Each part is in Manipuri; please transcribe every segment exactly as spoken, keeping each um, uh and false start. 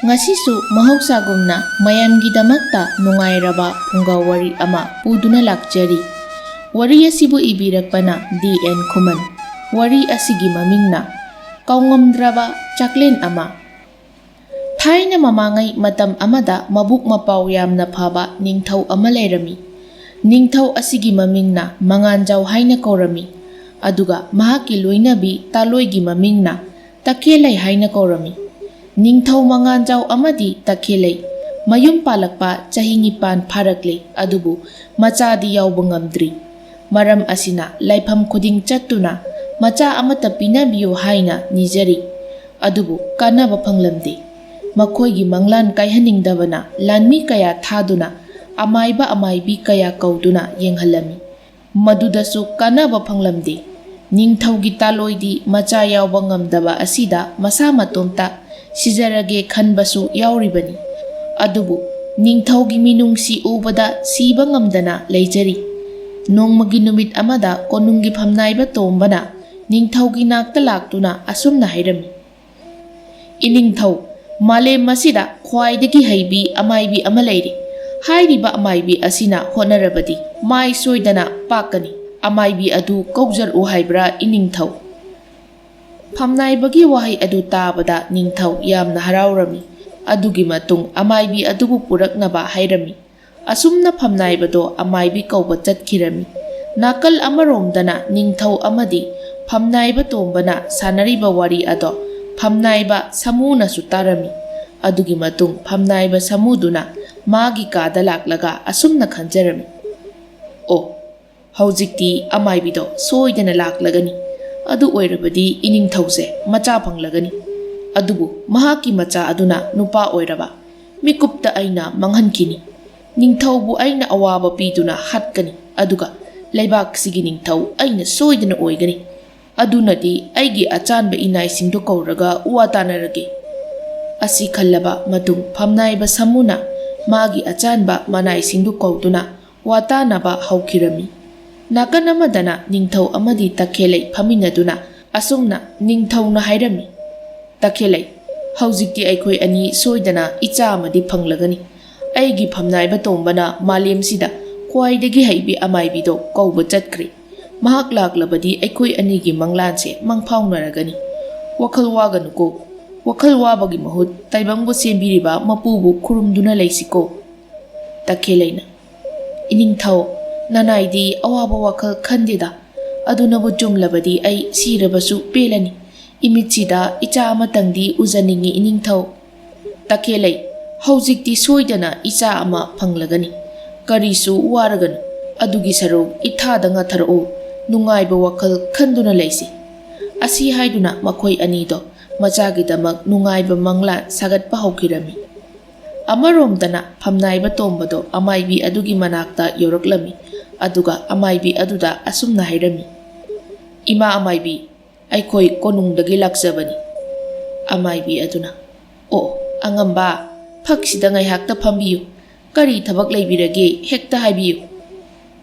ꯉꯁꯤꯁꯨ ꯃꯍꯧꯁꯥꯒꯨꯝꯅ ꯃꯌꯥꯝꯒꯤꯗꯃꯛꯇ ꯅꯨꯡꯉꯥꯏꯔꯕ ꯐꯨꯡꯒꯥ ꯋꯥꯔꯤ ꯑꯃ ꯄꯨꯗꯨꯅ ꯂꯥꯛꯆꯔꯤ꯫ ꯋꯥꯔꯤ ꯑꯁꯤꯕꯨ ꯏꯕꯤꯔꯛꯄꯅ ꯗꯤ ꯑꯦꯟ ꯈꯨꯃꯟ꯫ ꯋꯥꯔꯤ ꯑꯁꯤꯒꯤ ꯃꯃꯤꯡꯅ ꯀꯥꯎꯉꯝꯗ꯭ꯔꯕ ꯆꯥꯛꯂꯦꯟ ꯑꯃ꯫ ꯊꯥꯏꯅ ꯃꯃꯥꯡꯉꯩ ꯃꯇꯝ ꯑꯃꯗ ꯃꯕꯨꯛ ꯃꯄꯥꯎ ꯌꯥꯝꯅ ꯐꯕ ꯅꯤꯡꯊꯧ ꯑꯃ ꯂꯩꯔꯝꯃꯤ꯫ ꯅꯤꯡꯊꯧ ꯑꯁꯤꯒꯤ ꯃꯃꯤꯡꯅ ꯃꯉꯥꯟꯖꯥꯎ ꯍꯥꯏꯅ ꯀꯧꯔꯝꯃꯤ꯫ ꯑꯗꯨꯒ ꯃꯍꯥꯛꯀꯤ ꯂꯣꯏꯅꯕꯤ ꯇꯥꯂꯣꯏꯒꯤ ꯃꯃꯤꯡꯅ ꯇꯈꯦꯜꯂꯩ ꯍꯥꯏꯅ ꯀꯧꯔꯝꯃꯤ꯫ ꯅꯤꯡꯊꯧ ꯃꯉꯥꯟꯖꯥꯎ ꯑꯃꯗꯤ ꯇꯈꯦꯜꯂꯩ ꯃꯌꯨꯝ ꯄꯥꯜꯂꯛꯄ ꯆꯍꯤ ꯅꯤꯄꯥꯟ ꯐꯥꯔꯛꯂꯦ, ꯑꯗꯨꯕꯨ ꯃꯆꯥꯗꯤ ꯌꯥꯎꯕ ꯉꯝꯗ꯭ꯔꯤ꯫ ꯃꯔꯝ ꯑꯁꯤꯅ ꯂꯥꯏꯐꯝ ꯈꯨꯗꯤꯡ ꯆꯠꯇꯨꯅ ꯃꯆꯥ ꯑꯃꯠꯇ ꯄꯤꯅꯕꯤꯌꯨ ꯍꯥꯏꯅ ꯅꯤꯖꯔꯤ꯫ ꯑꯗꯨꯕꯨ ꯀꯥꯟꯅꯕ ꯐꯪꯂꯝꯗꯦ꯫ ꯃꯈꯣꯏꯒꯤ ꯃꯪꯂꯥꯟ ꯀꯥꯏꯍꯟꯅꯤꯡꯗꯕꯅ ꯂꯥꯟꯃꯤ ꯀꯌꯥ ꯊꯥꯗꯨꯅ ꯑꯃꯥꯏꯕ ꯑꯃꯥꯏꯕꯤ ꯀꯌꯥ ꯀꯧꯗꯨꯅ ꯌꯦꯡꯍꯜꯂꯝꯃꯤ꯫ ꯃꯗꯨꯗꯁꯨ ꯀꯥꯟꯅꯕ ꯐꯪꯂꯝꯗꯦ꯫ ꯅꯤꯡꯊꯧꯒꯤ ꯇꯥꯂꯣꯏꯗꯤ ꯃꯆꯥ ꯌꯥꯎꯕ ꯉꯝꯗꯕ ꯑꯁꯤꯗ ꯃꯁꯥ ꯃꯇꯣꯝꯇ ꯁꯤꯖꯔꯒꯦ ꯈꯟꯕꯁꯨ ꯌꯥꯎꯔꯤꯕꯅꯤ꯫ ꯑꯗꯨꯕꯨ ꯅꯤꯡꯊꯧꯒꯤ ꯃꯤꯅꯨꯡꯁꯤ ꯎꯕꯗ ꯁꯤꯕ ꯉꯝꯗꯅ ꯂꯩꯖꯔꯤ꯫ ꯅꯣꯡꯃꯒꯤ ꯅꯨꯃꯤꯠ ꯑꯃꯗ ꯀꯣꯅꯨꯡꯒꯤ ꯐꯝꯅꯥꯏꯕ ꯇꯣꯝꯕꯅ ꯅꯤꯡꯊꯧꯒꯤ ꯅꯥꯛꯇ ꯂꯥꯛꯇꯨꯅ ꯑꯁꯨꯝꯅ ꯍꯥꯏꯔꯝꯃꯤ, "ꯏꯅꯤꯡꯊꯧ, ꯃꯥꯂꯦꯝ ꯑꯁꯤꯗ ꯈ꯭ꯋꯥꯏꯗꯒꯤ ꯍꯩꯕꯤ ꯑꯃꯥꯏꯕꯤ ꯑꯃ ꯂꯩꯔꯤ꯫ ꯍꯥꯏꯔꯤꯕ ꯑꯃꯥꯏꯕꯤ ꯑꯁꯤꯅ ꯍꯣꯠꯅꯔꯕꯗꯤ ꯃꯥꯏ ꯁꯣꯏꯗꯅ ꯄꯥꯛꯀꯅꯤ꯫ ꯑꯃꯥꯏꯕꯤ ꯑꯗꯨ ꯀꯧꯖꯔꯛꯎ ꯍꯥꯏꯕ꯭ꯔꯥ, ꯏꯅꯤꯡꯊꯧ?" ꯐꯝꯅꯥꯏꯕꯒꯤ ꯋꯥꯍꯩ ꯑꯗꯨ ꯇꯥꯕꯗ ꯅꯤꯡꯊꯧ ꯌꯥꯝꯅ ꯍꯔꯥꯎꯔꯝꯃꯤ꯫ ꯑꯗꯨꯒꯤ ꯃꯇꯨꯡ ꯑꯃꯥꯏꯕꯤ ꯑꯗꯨꯕꯨ ꯄꯨꯔꯛꯅꯕ ꯍꯥꯏꯔꯝꯃꯤ꯫ ꯑꯁꯨꯝꯅ ꯐꯝꯅꯥꯏꯕꯗꯣ ꯑꯃꯥꯏꯕꯤ ꯀꯧꯕ ꯆꯠꯈꯤꯔꯝꯃꯤ꯫ ꯅꯥꯀꯜ ꯑꯃꯔꯣꯝꯗꯅ ꯅꯤꯡꯊꯧ ꯑꯃꯗꯤ ꯐꯝꯅꯥꯏꯕ ꯇꯣꯝꯕꯅ ꯁꯥꯟꯅꯔꯤꯕ ꯋꯥꯔꯤ ꯑꯗꯣ ꯐꯝꯅꯥꯏꯕ ꯁꯥꯃꯨꯅꯁꯨ ꯇꯥꯔꯝꯃꯤ꯫ ꯑꯗꯨꯒꯤ ꯃꯇꯨꯡ ꯐꯝꯅꯥꯏꯕ ꯁꯥꯃꯨꯗꯨꯅ ꯃꯥꯒꯤ ꯀꯥꯗ ꯂꯥꯛꯂꯒ ꯑꯁꯨꯝꯅ ꯈꯟꯖꯔꯝꯃꯤ, "ꯑꯣ, ꯍꯧꯖꯤꯛꯇꯤ ꯑꯃꯥꯏꯕꯤꯗꯣ ꯁꯣꯏꯗꯅ ꯂꯥꯛꯂꯒꯅꯤ꯫ ꯑꯗꯨ ꯑꯣꯏꯔꯕꯗꯤ ꯏꯅꯤꯡꯊꯧꯁꯦ ꯃꯆꯥ ꯐꯪꯂꯒꯅꯤ꯫ ꯑꯗꯨꯕꯨ ꯃꯍꯥꯛꯀꯤ ꯃꯆꯥ ꯑꯗꯨꯅ ꯅꯨꯄꯥ ꯑꯣꯏꯔꯕ ꯃꯤꯀꯨꯞꯇ ꯑꯩꯅ ꯃꯥꯡꯍꯟꯈꯤꯅꯤ꯫ ꯅꯤꯡꯊꯧꯕꯨ ꯑꯩꯅ ꯑꯋꯥꯕ ꯄꯤꯗꯨꯅ ꯍꯥꯠꯀꯅꯤ, ꯑꯗꯨꯒ ꯂꯩꯕꯥꯛꯁꯤꯒꯤ ꯅꯤꯡꯊꯧ ꯑꯩꯅ ꯁꯣꯏꯗꯅ ꯑꯣꯏꯒꯅꯤ꯫ ꯑꯗꯨꯅꯗꯤ ꯑꯩꯒꯤ ꯑꯆꯥꯟꯕ ꯏꯅꯥꯏꯁꯤꯡꯗꯨ ꯀꯧꯔꯒ ꯋꯥ ꯇꯥꯅꯔꯒꯦ꯫" ꯑꯁꯤ ꯈꯜꯂꯕ ꯃꯇꯨꯡ ꯐꯝꯅꯥꯏꯕ ꯁꯥꯃꯨꯅ ꯃꯥꯒꯤ ꯑꯆꯥꯟꯕ ꯃꯅꯥꯏꯁꯤꯡꯗꯨ ꯀꯧꯗꯨꯅ ꯋꯥ ꯇꯥꯅꯕ ꯍꯧꯈꯤꯔꯝꯃꯤ꯫ ꯅꯥꯀꯟ ꯑꯃꯗꯅ ꯅꯤꯡꯊꯧ ꯑꯃꯗꯤ ꯇꯈꯦꯜꯂꯩ ꯐꯝꯃꯤꯟꯅꯗꯨꯅ ꯑꯁꯨꯝꯅ ꯅꯤꯡꯊꯧꯅ ꯍꯥꯏꯔꯝꯃꯤ, "ꯇꯈꯦꯜꯂꯩ, ꯍꯧꯖꯤꯛꯇꯤ ꯑꯩꯈꯣꯏ ꯑꯅꯤ ꯁꯣꯏꯗꯅ ꯏꯆꯥ ꯑꯃꯗꯤ ꯐꯪꯂꯒꯅꯤ꯫ ꯑꯩꯒꯤ ꯐꯝꯅꯥꯏꯕ ꯇꯣꯝꯕꯅ ꯃꯥꯂꯦꯝꯁꯤꯗ ꯈ꯭ꯋꯥꯏꯗꯒꯤ ꯍꯩꯕꯤ ꯑꯃꯥꯏꯕꯤꯗꯣ ꯀꯧꯕ ꯆꯠꯈ꯭ꯔꯦ꯫ ꯃꯍꯥꯛ ꯂꯥꯛꯂꯕꯗꯤ ꯑꯩꯈꯣꯏ ꯑꯅꯤꯒꯤ ꯃꯪꯂꯥꯟꯁꯦ ꯃꯪꯐꯥꯎꯅꯔꯒꯅꯤ꯫ ꯋꯥꯈꯜ ꯋꯥꯒꯅꯨꯀꯣ꯫ ꯋꯥꯈꯜ ꯋꯥꯕꯒꯤ ꯃꯍꯨꯠ ꯇꯥꯏꯕꯪꯕꯨ ꯁꯦꯝꯕꯤꯔꯤꯕ ꯃꯄꯨꯕꯨ ꯈꯨꯔꯨꯝꯗꯨꯅ ꯂꯩꯁꯤꯀꯣ꯫ ꯇꯈꯦꯜꯂꯩꯅ, "ꯏꯅꯤꯡꯊꯧ, ꯅꯅꯥꯏꯗꯤ ꯑꯋꯥꯕ ꯋꯥꯈꯜ ꯈꯟꯗꯦꯗ꯫ ꯑꯗꯨꯅꯕꯨ ꯆꯨꯝꯂꯕꯗꯤ ꯑꯩ ꯁꯤꯔꯕꯁꯨ ꯄꯦꯜꯂꯅꯤ꯫ ꯏꯃꯤꯠꯁꯤꯗ ꯏꯆꯥ ꯑꯃꯇꯪꯗꯤ ꯎꯖꯅꯤꯡꯉꯤ ꯏꯅꯤꯡꯊꯧ꯫" ꯇꯈꯦꯜꯂꯩ, "ꯍꯧꯖꯤꯛꯇꯤ ꯁꯣꯏꯗꯅ ꯏꯆꯥ ꯑꯃ ꯐꯪꯂꯒꯅꯤ꯫ ꯀꯔꯤꯁꯨ ꯋꯥꯔꯒꯅꯨ꯫ ꯑꯗꯨꯒꯤ ꯁꯔꯨꯛ ꯏꯊꯥꯗ ꯉꯥꯊꯔꯛꯎ꯫ ꯅꯨꯡꯉꯥꯏꯕ ꯋꯥꯈꯜ ꯈꯟꯗꯨꯅ ꯂꯩꯁꯤ꯫" ꯑꯁꯤ ꯍꯥꯏꯗꯨꯅ ꯃꯈꯣꯏ ꯑꯅꯤꯗꯣ ꯃꯆꯥꯒꯤꯗꯃꯛ ꯅꯨꯡꯉꯥꯏꯕ ꯃꯪꯂꯥꯟ ꯁꯥꯒꯠꯄ ꯍꯧꯈꯤꯔꯝꯃꯤ꯫ ꯑꯃꯔꯣꯝꯗꯅ ꯐꯝꯅꯥꯏꯕ ꯇꯣꯝꯕꯗꯣ ꯑꯃꯥꯏꯕꯤ ꯑꯗꯨꯒꯤ ꯃꯅꯥꯛꯇ ꯌꯧꯔꯛꯂꯝꯃꯤ꯫ ꯑꯗꯨꯒ ꯑꯃꯥꯏꯕꯤ ꯑꯗꯨꯗ ꯑꯁꯨꯝꯅ ꯍꯥꯏꯔꯝꯃꯤ, "ꯏꯃꯥ ꯑꯃꯥꯏꯕꯤ, ꯑꯩꯈꯣꯏ ꯀꯣꯅꯨꯡꯗꯒꯤ ꯂꯥꯛꯆꯕꯅꯤ꯫" ꯑꯃꯥꯏꯕꯤ ꯑꯗꯨꯅ, "ꯑꯣ, ꯑꯉꯝꯕ, ꯐꯛꯁꯤꯗ ꯉꯥꯏꯍꯥꯛꯇ ꯐꯝꯕꯤꯌꯨ꯫ ꯀꯔꯤ ꯊꯕꯛ ꯂꯩꯕꯤꯔꯒꯦ, ꯍꯦꯛꯇ ꯍꯥꯏꯕꯤꯌꯨ꯫"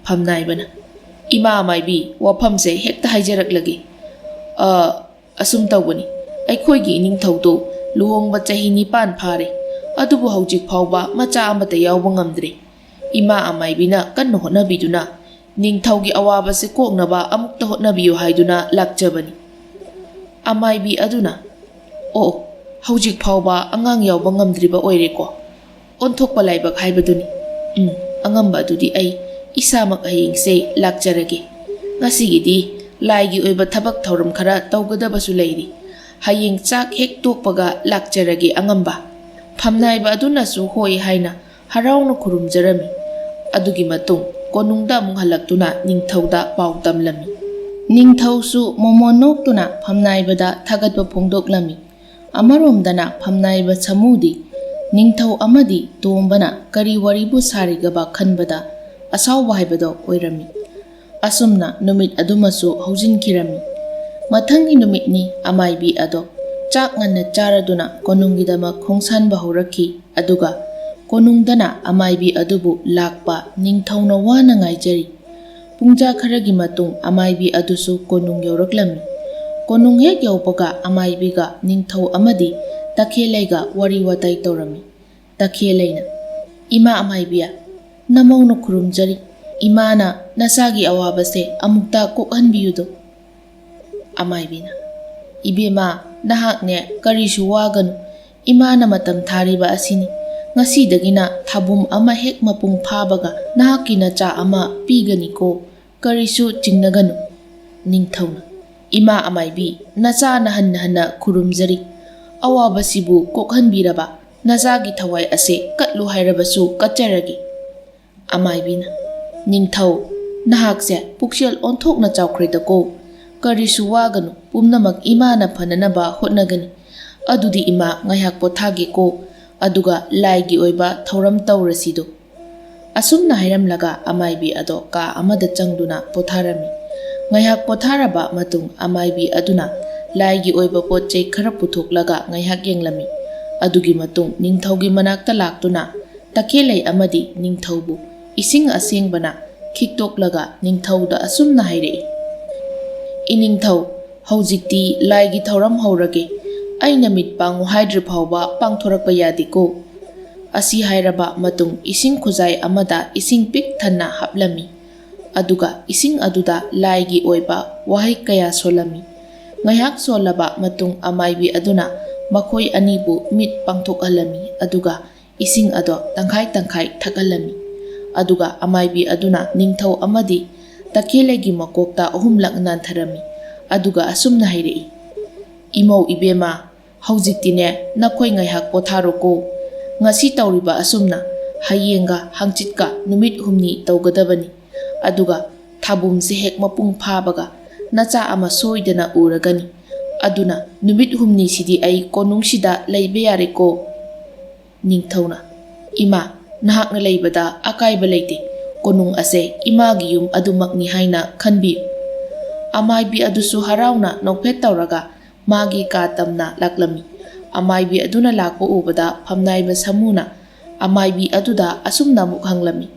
ꯐꯝꯅꯥꯏꯕꯅ, "ꯏꯃꯥ ꯑꯃꯥꯏꯕꯤ, ꯋꯥꯐꯝꯁꯦ ꯍꯦꯛꯇ ꯍꯥꯏꯖꯔꯛꯂꯒꯦ꯫ ꯑ, ꯑꯁꯨꯝ ꯇꯧꯕꯅꯤ, ꯑꯩꯈꯣꯏꯒꯤ ꯏꯅꯤꯡꯊꯧꯗꯣ ꯂꯨꯍꯣꯡꯕ ꯆꯍꯤ ꯅꯤꯄꯥꯟ ꯐꯥꯔꯦ, ꯑꯗꯨꯕꯨ ꯍꯧꯖꯤꯛ ꯐꯥꯎꯕ ꯃꯆꯥ ꯑꯃꯠꯇ ꯌꯥꯎꯕ ꯉꯝꯗ꯭ꯔꯤ꯫ ꯏꯃꯥ ꯑꯃꯥꯏꯕꯤꯅ ꯀꯟꯅ ꯍꯣꯠꯅꯕꯤꯗꯨꯅ ꯅꯤꯡꯊꯧꯒꯤ ꯑꯋꯥꯕꯁꯤ ꯀꯣꯛꯅꯕ ꯑꯃꯨꯛꯇ ꯍꯣꯠꯅꯕꯤꯌꯨ ꯍꯥꯏꯗꯨꯅ ꯂꯥꯛꯆꯕꯅꯤ꯫" ꯑꯃꯥꯏꯕꯤ ꯑꯗꯨꯅ, "ꯑꯣ, ꯍꯧꯖꯤꯛ ꯐꯥꯎꯕ ꯑꯉꯥꯡ ꯌꯥꯎꯕ ꯉꯝꯗ꯭ꯔꯤꯕ ꯑꯣꯏꯔꯦꯀꯣ꯫ ꯑꯣꯟꯊꯣꯛꯄ ꯂꯥꯏꯕꯛ ꯍꯥꯏꯕꯗꯨꯅꯤ꯫ ꯎꯝ, ꯑꯉꯝꯕ ꯑꯗꯨꯗꯤ ꯑꯩ ꯏꯁꯥꯃꯛ ꯍꯌꯦꯡꯁꯦ ꯂꯥꯛꯆꯔꯒꯦ꯫ ꯉꯁꯤꯒꯤꯗꯤ ꯂꯥꯏꯒꯤ ꯑꯣꯏꯕ ꯊꯕꯛ ꯊꯧꯔꯝ ꯈꯔ ꯇꯧꯒꯗꯕꯁꯨ ꯂꯩꯔꯤ꯫ ꯍꯌꯦꯡ ꯆꯥꯛ ꯍꯦꯛ ꯇꯣꯛꯄꯒ ꯂꯥꯛꯆꯔꯒꯦ ꯑꯉꯝꯕ꯫" ꯐꯝꯅꯥꯏꯕ ꯑꯗꯨꯅꯁꯨ ꯍꯣꯏ ꯍꯥꯏꯅ ꯍꯔꯥꯎꯅ ꯈꯨꯔꯨꯝꯖꯔꯝꯃꯤ꯫ ꯑꯗꯨꯒꯤ ꯃꯇꯨꯡ ꯀꯣꯅꯨꯡꯗ ꯑꯃꯨꯛ ꯍꯜꯂꯛꯇꯨꯅ ꯅꯤꯡꯊꯧꯗ ꯄꯥꯎ ꯇꯝꯂꯝꯃꯤ꯫ ꯅꯤꯡꯊꯧꯁꯨ ꯃꯣꯃꯣꯟ ꯅꯣꯛꯇꯨꯅ ꯐꯝꯅꯥꯏꯕꯗ ꯊꯥꯒꯠꯄ ꯐꯣꯡꯗꯣꯛꯂꯝꯃꯤ꯫ ꯑꯃꯔꯣꯝꯗꯅ ꯐꯝꯅꯥꯏꯕ ꯁꯥꯃꯨꯗꯤ ꯅꯤꯡꯊꯧ ꯑꯃꯗꯤ ꯇꯣꯝꯕꯅ ꯀꯔꯤ ꯋꯥꯔꯤꯕꯨ ꯁꯥꯔꯤꯒꯕ ꯈꯟꯕꯗ ꯑꯁꯥꯎꯕ ꯍꯥꯏꯕꯗꯣ ꯑꯣꯏꯔꯝꯃꯤ꯫ ꯑꯁꯨꯝꯅ ꯅꯨꯃꯤꯠ ꯑꯗꯨꯃꯁꯨ ꯍꯧꯖꯤꯟꯈꯤꯔꯝꯃꯤ꯫ ꯃꯊꯪꯒꯤ ꯅꯨꯃꯤꯠꯅꯤ ꯑꯃꯥꯏꯕꯤ ꯑꯗꯣ ꯆꯥꯛ ꯉꯟꯅ ꯆꯥꯔꯗꯨꯅ ꯀꯣꯅꯨꯡꯒꯤꯗꯃꯛ ꯈꯣꯡꯁꯥꯟꯕ ꯍꯧꯔꯛꯈꯤ꯫ ꯑꯗꯨꯒ ꯀꯣꯅꯨꯡꯗꯅ ꯑꯃꯥꯏꯕꯤ ꯑꯗꯨꯕꯨ ꯂꯥꯛꯄ ꯅꯤꯡꯊꯧꯅ ꯋꯥꯅ ꯉꯥꯏꯖꯔꯤ꯫ ꯄꯨꯡꯖꯥ ꯈꯔꯒꯤ ꯃꯇꯨꯡ ꯑꯃꯥꯏꯕꯤ ꯑꯗꯨꯁꯨ ꯀꯣꯅꯨꯡ ꯌꯧꯔꯛꯂꯝꯃꯤ꯫ ꯀꯣꯅꯨꯡ ꯍꯦꯛ ꯌꯧꯕꯒ ꯑꯃꯥꯏꯕꯤꯒ ꯅꯤꯡꯊꯧ ꯑꯃꯗꯤ ꯇꯈꯦꯜꯂꯩꯒ ꯋꯥꯔꯤ ꯋꯥꯇꯥꯏ ꯇꯧꯔꯝꯃꯤ꯫ ꯇꯈꯦꯜꯂꯩꯅ, "ꯏꯃꯥ ꯑꯃꯥꯏꯕꯤ, ꯅꯃꯧꯅ ꯈꯨꯔꯨꯝꯖꯔꯤ꯫ ꯏꯃꯥꯅ ꯅꯆꯥꯒꯤ ꯑꯋꯥꯕꯁꯦ ꯑꯃꯨꯛꯇ ꯀꯣꯛꯍꯟꯕꯤꯌꯨꯗꯣ꯫" ꯑꯃꯥꯏꯕꯤꯅ, "ꯏꯕꯦꯝꯃ, ꯅꯍꯥꯛꯅꯦ ꯀꯔꯤꯁꯨ ꯋꯥꯒꯅꯨ꯫ ꯏꯃꯥꯅ ꯃꯇꯝ ꯊꯥꯔꯤꯕ ꯑꯁꯤꯅꯤ꯫ ꯉꯁꯤꯗꯒꯤꯅ ꯊꯥꯕꯨꯝ ꯑꯃ ꯍꯦꯛ ꯃꯄꯨꯡ ꯐꯥꯕꯒ ꯅꯍꯥꯛꯀꯤ ꯅꯆꯥ ꯑꯃ ꯄꯤꯒꯅꯤꯀꯣ꯫ ꯀꯔꯤꯁꯨ ꯆꯤꯡꯅꯒꯅꯨ꯫" ꯅꯤꯡꯊꯧꯅ, "ꯏꯃꯥ ꯑꯃꯥꯏꯕꯤ, ꯅꯆꯥꯅ ꯍꯟꯅ ꯍꯟꯅ ꯈꯨꯔꯨꯝꯖꯔꯤ꯫ ꯑꯋꯥꯕꯁꯤꯕꯨ ꯀꯣꯛꯍꯟꯕꯤꯔꯕ ꯅꯆꯥꯒꯤ ꯊꯋꯥꯏ ꯑꯁꯦ ꯀꯠꯂꯨ ꯍꯥꯏꯔꯕꯁꯨ ꯀꯠꯆꯔꯒꯦ꯫" ꯑꯃꯥꯏꯕꯤꯅ, "ꯅꯤꯡꯊꯧ, ꯅꯍꯥꯛꯁꯦ ꯄꯨꯛꯆꯦꯜ ꯑꯣꯟꯊꯣꯛꯅ ꯆꯥꯎꯈ꯭ꯔꯦꯗꯀꯣ꯫ ꯀꯔꯤꯁꯨ ꯋꯥꯒꯅꯨ, ꯄꯨꯝꯅꯃꯛ ꯏꯃꯥꯅ ꯐꯅꯅꯕ ꯍꯣꯠꯅꯒꯅꯤ꯫ ꯑꯗꯨꯗꯤ ꯏꯃꯥ, ꯉꯥꯏꯍꯥꯛ ꯄꯣꯊꯥꯒꯦꯀꯣ, ꯑꯗꯨꯒ ꯂꯥꯏꯒꯤ ꯑꯣꯏꯕ ꯊꯧꯔꯝ ꯇꯧꯔꯁꯤꯗꯣ꯫" ꯑꯁꯨꯝꯅ ꯍꯥꯏꯔꯝꯂꯒ ꯑꯃꯥꯏꯕꯤ ꯑꯗꯣ ꯀꯥ ꯑꯃꯗ ꯆꯪꯗꯨꯅ ꯄꯣꯊꯥꯔꯝꯃꯤ꯫ ꯉꯥꯏꯍꯥꯛ ꯄꯣꯊꯥꯔꯕ ꯃꯇꯨꯡ ꯑꯃꯥꯏꯕꯤ ꯑꯗꯨꯅ ꯂꯥꯏꯒꯤ ꯑꯣꯏꯕ ꯄꯣꯠ ꯆꯩ ꯈꯔ ꯄꯨꯊꯣꯛꯂꯒ ꯉꯥꯏꯍꯥꯛ ꯌꯦꯡꯂꯝꯃꯤ꯫ ꯑꯗꯨꯒꯤ ꯃꯇꯨꯡ ꯅꯤꯡꯊꯧꯒꯤ ꯃꯅꯥꯛꯇ ꯂꯥꯛꯇꯨꯅ ꯇꯈꯦꯜꯂꯩ ꯑꯃꯗꯤ ꯅꯤꯡꯊꯧꯕꯨ ꯏꯁꯤꯡ ꯑꯁꯦꯡꯕꯅ ꯈꯤꯛꯇꯣꯛꯂꯒ ꯅꯤꯡꯊꯧꯗ ꯑꯁꯨꯝꯅ ꯍꯥꯏꯔꯛꯏ, "ꯏꯅꯤꯡꯊꯧ, ꯍꯧꯖꯤꯛꯇꯤ ꯂꯥꯏꯒꯤ ꯊꯧꯔꯝ ꯍꯧꯔꯒꯦ꯫ ꯑꯩꯅ ꯃꯤꯠ ꯄꯥꯡꯉꯨ ꯍꯥꯏꯗ꯭ꯔꯤ ꯐꯥꯎꯕ ꯄꯥꯡꯊꯣꯔꯛꯄ ꯌꯥꯗꯦꯀꯣ꯫" ꯑꯁꯤ ꯍꯥꯏꯔꯕ ꯃꯇꯨꯡ ꯏꯁꯤꯡ ꯈꯨꯖꯥꯏ ꯑꯃꯗ ꯏꯁꯤꯡ ꯄꯤꯛ ꯊꯟꯅ ꯍꯥꯞꯂꯝꯃꯤ꯫ ꯑꯗꯨꯒ ꯏꯁꯤꯡ ꯑꯗꯨꯗ ꯂꯥꯏꯒꯤ ꯑꯣꯏꯕ ꯋꯥꯍꯩ ꯀꯌꯥ ꯁꯣꯜꯂꯝꯃꯤ꯫ ꯉꯥꯏꯍꯥꯛ ꯁꯣꯜꯂꯕ ꯃꯇꯨꯡ ꯑꯃꯥꯏꯕꯤ ꯑꯗꯨꯅ ꯃꯈꯣꯏ ꯑꯅꯤꯕꯨ ꯃꯤꯠ ꯄꯥꯡꯊꯣꯛꯍꯜꯂꯝꯃꯤ, ꯑꯗꯨꯒ ꯏꯁꯤꯡ ꯑꯗꯣ ꯇꯪꯈꯥꯏ ꯇꯪꯈꯥꯏ ꯊꯛꯍꯜꯂꯝꯃꯤ꯫ ꯑꯗꯨꯒ ꯑꯃꯥꯏꯕꯤ ꯑꯗꯨꯅ ꯅꯤꯡꯊꯧ ꯑꯃꯗꯤ ꯇꯈꯦꯜꯂꯩꯒꯤ ꯃꯀꯣꯛꯇ ꯑꯍꯨꯝꯂꯛ ꯅꯥꯟꯊꯔꯝꯃꯤ꯫ ꯑꯗꯨꯒ ꯑꯁꯨꯝꯅ ꯍꯥꯏꯔꯛꯏ, "ꯏꯃꯧ ꯏꯕꯦꯝꯃ, ꯍꯧꯖꯤꯛꯇꯤꯅꯦ ꯅꯈꯣꯏ ꯉꯥꯏꯍꯥꯛ ꯄꯣꯊꯥꯔꯣꯀꯣ꯫ ꯉꯁꯤ ꯇꯧꯔꯤꯕ ꯑꯁꯨꯝꯅ ꯍꯌꯦꯡꯒ ꯍꯪꯆꯤꯠꯀ ꯅꯨꯃꯤꯠ ꯍꯨꯝꯅꯤ ꯇꯧꯒꯗꯕꯅꯤ꯫ ꯑꯗꯨꯒ ꯊꯥꯕꯨꯝꯁꯦ ꯍꯦꯛ ꯃꯄꯨꯡ ꯐꯥꯕꯒ ꯅꯆꯥ ꯑꯃ ꯁꯣꯏꯗꯅ ꯎꯔꯒꯅꯤ꯫ ꯑꯗꯨꯅ ꯅꯨꯃꯤꯠ ꯍꯨꯝꯅꯤꯁꯤꯗꯤ ꯑꯩ ꯀꯣꯅꯨꯡꯁꯤꯗ ꯂꯩꯕ ꯌꯥꯔꯦꯀꯣ꯫" ꯅꯤꯡꯊꯧꯅ, "ꯏꯃꯥ, ꯅꯍꯥꯛꯅ ꯂꯩꯕꯗ ꯑꯀꯥꯏꯕ ꯂꯩꯇꯦ꯫ ꯀꯣꯅꯨꯡ ꯑꯁꯦ ꯏꯃꯥꯒꯤ ꯌꯨꯝ ꯑꯗꯨꯃꯛꯅꯤ ꯍꯥꯏꯅ ꯈꯟꯕꯤꯌꯨ꯫" ꯑꯃꯥꯏꯕꯤ ꯑꯗꯨꯁꯨ ꯍꯔꯥꯎꯅ ꯅꯣꯛꯐꯦꯠ ꯇꯧꯔꯒ ꯃꯥꯒꯤ ꯀꯥ ꯇꯝꯅ ꯂꯥꯛꯂꯝꯃꯤ꯫ ꯑꯃꯥꯏꯕꯤ ꯑꯗꯨꯅ ꯂꯥꯛꯄ ꯎꯕꯗ ꯐꯝꯅꯥꯏꯕ ꯁꯥꯃꯨꯅ ꯑꯃꯥꯏꯕꯤ ꯑꯗꯨꯗ ꯑꯁꯨꯝꯅ ꯑꯃꯨꯛ ꯍꯪꯂꯝꯃꯤ,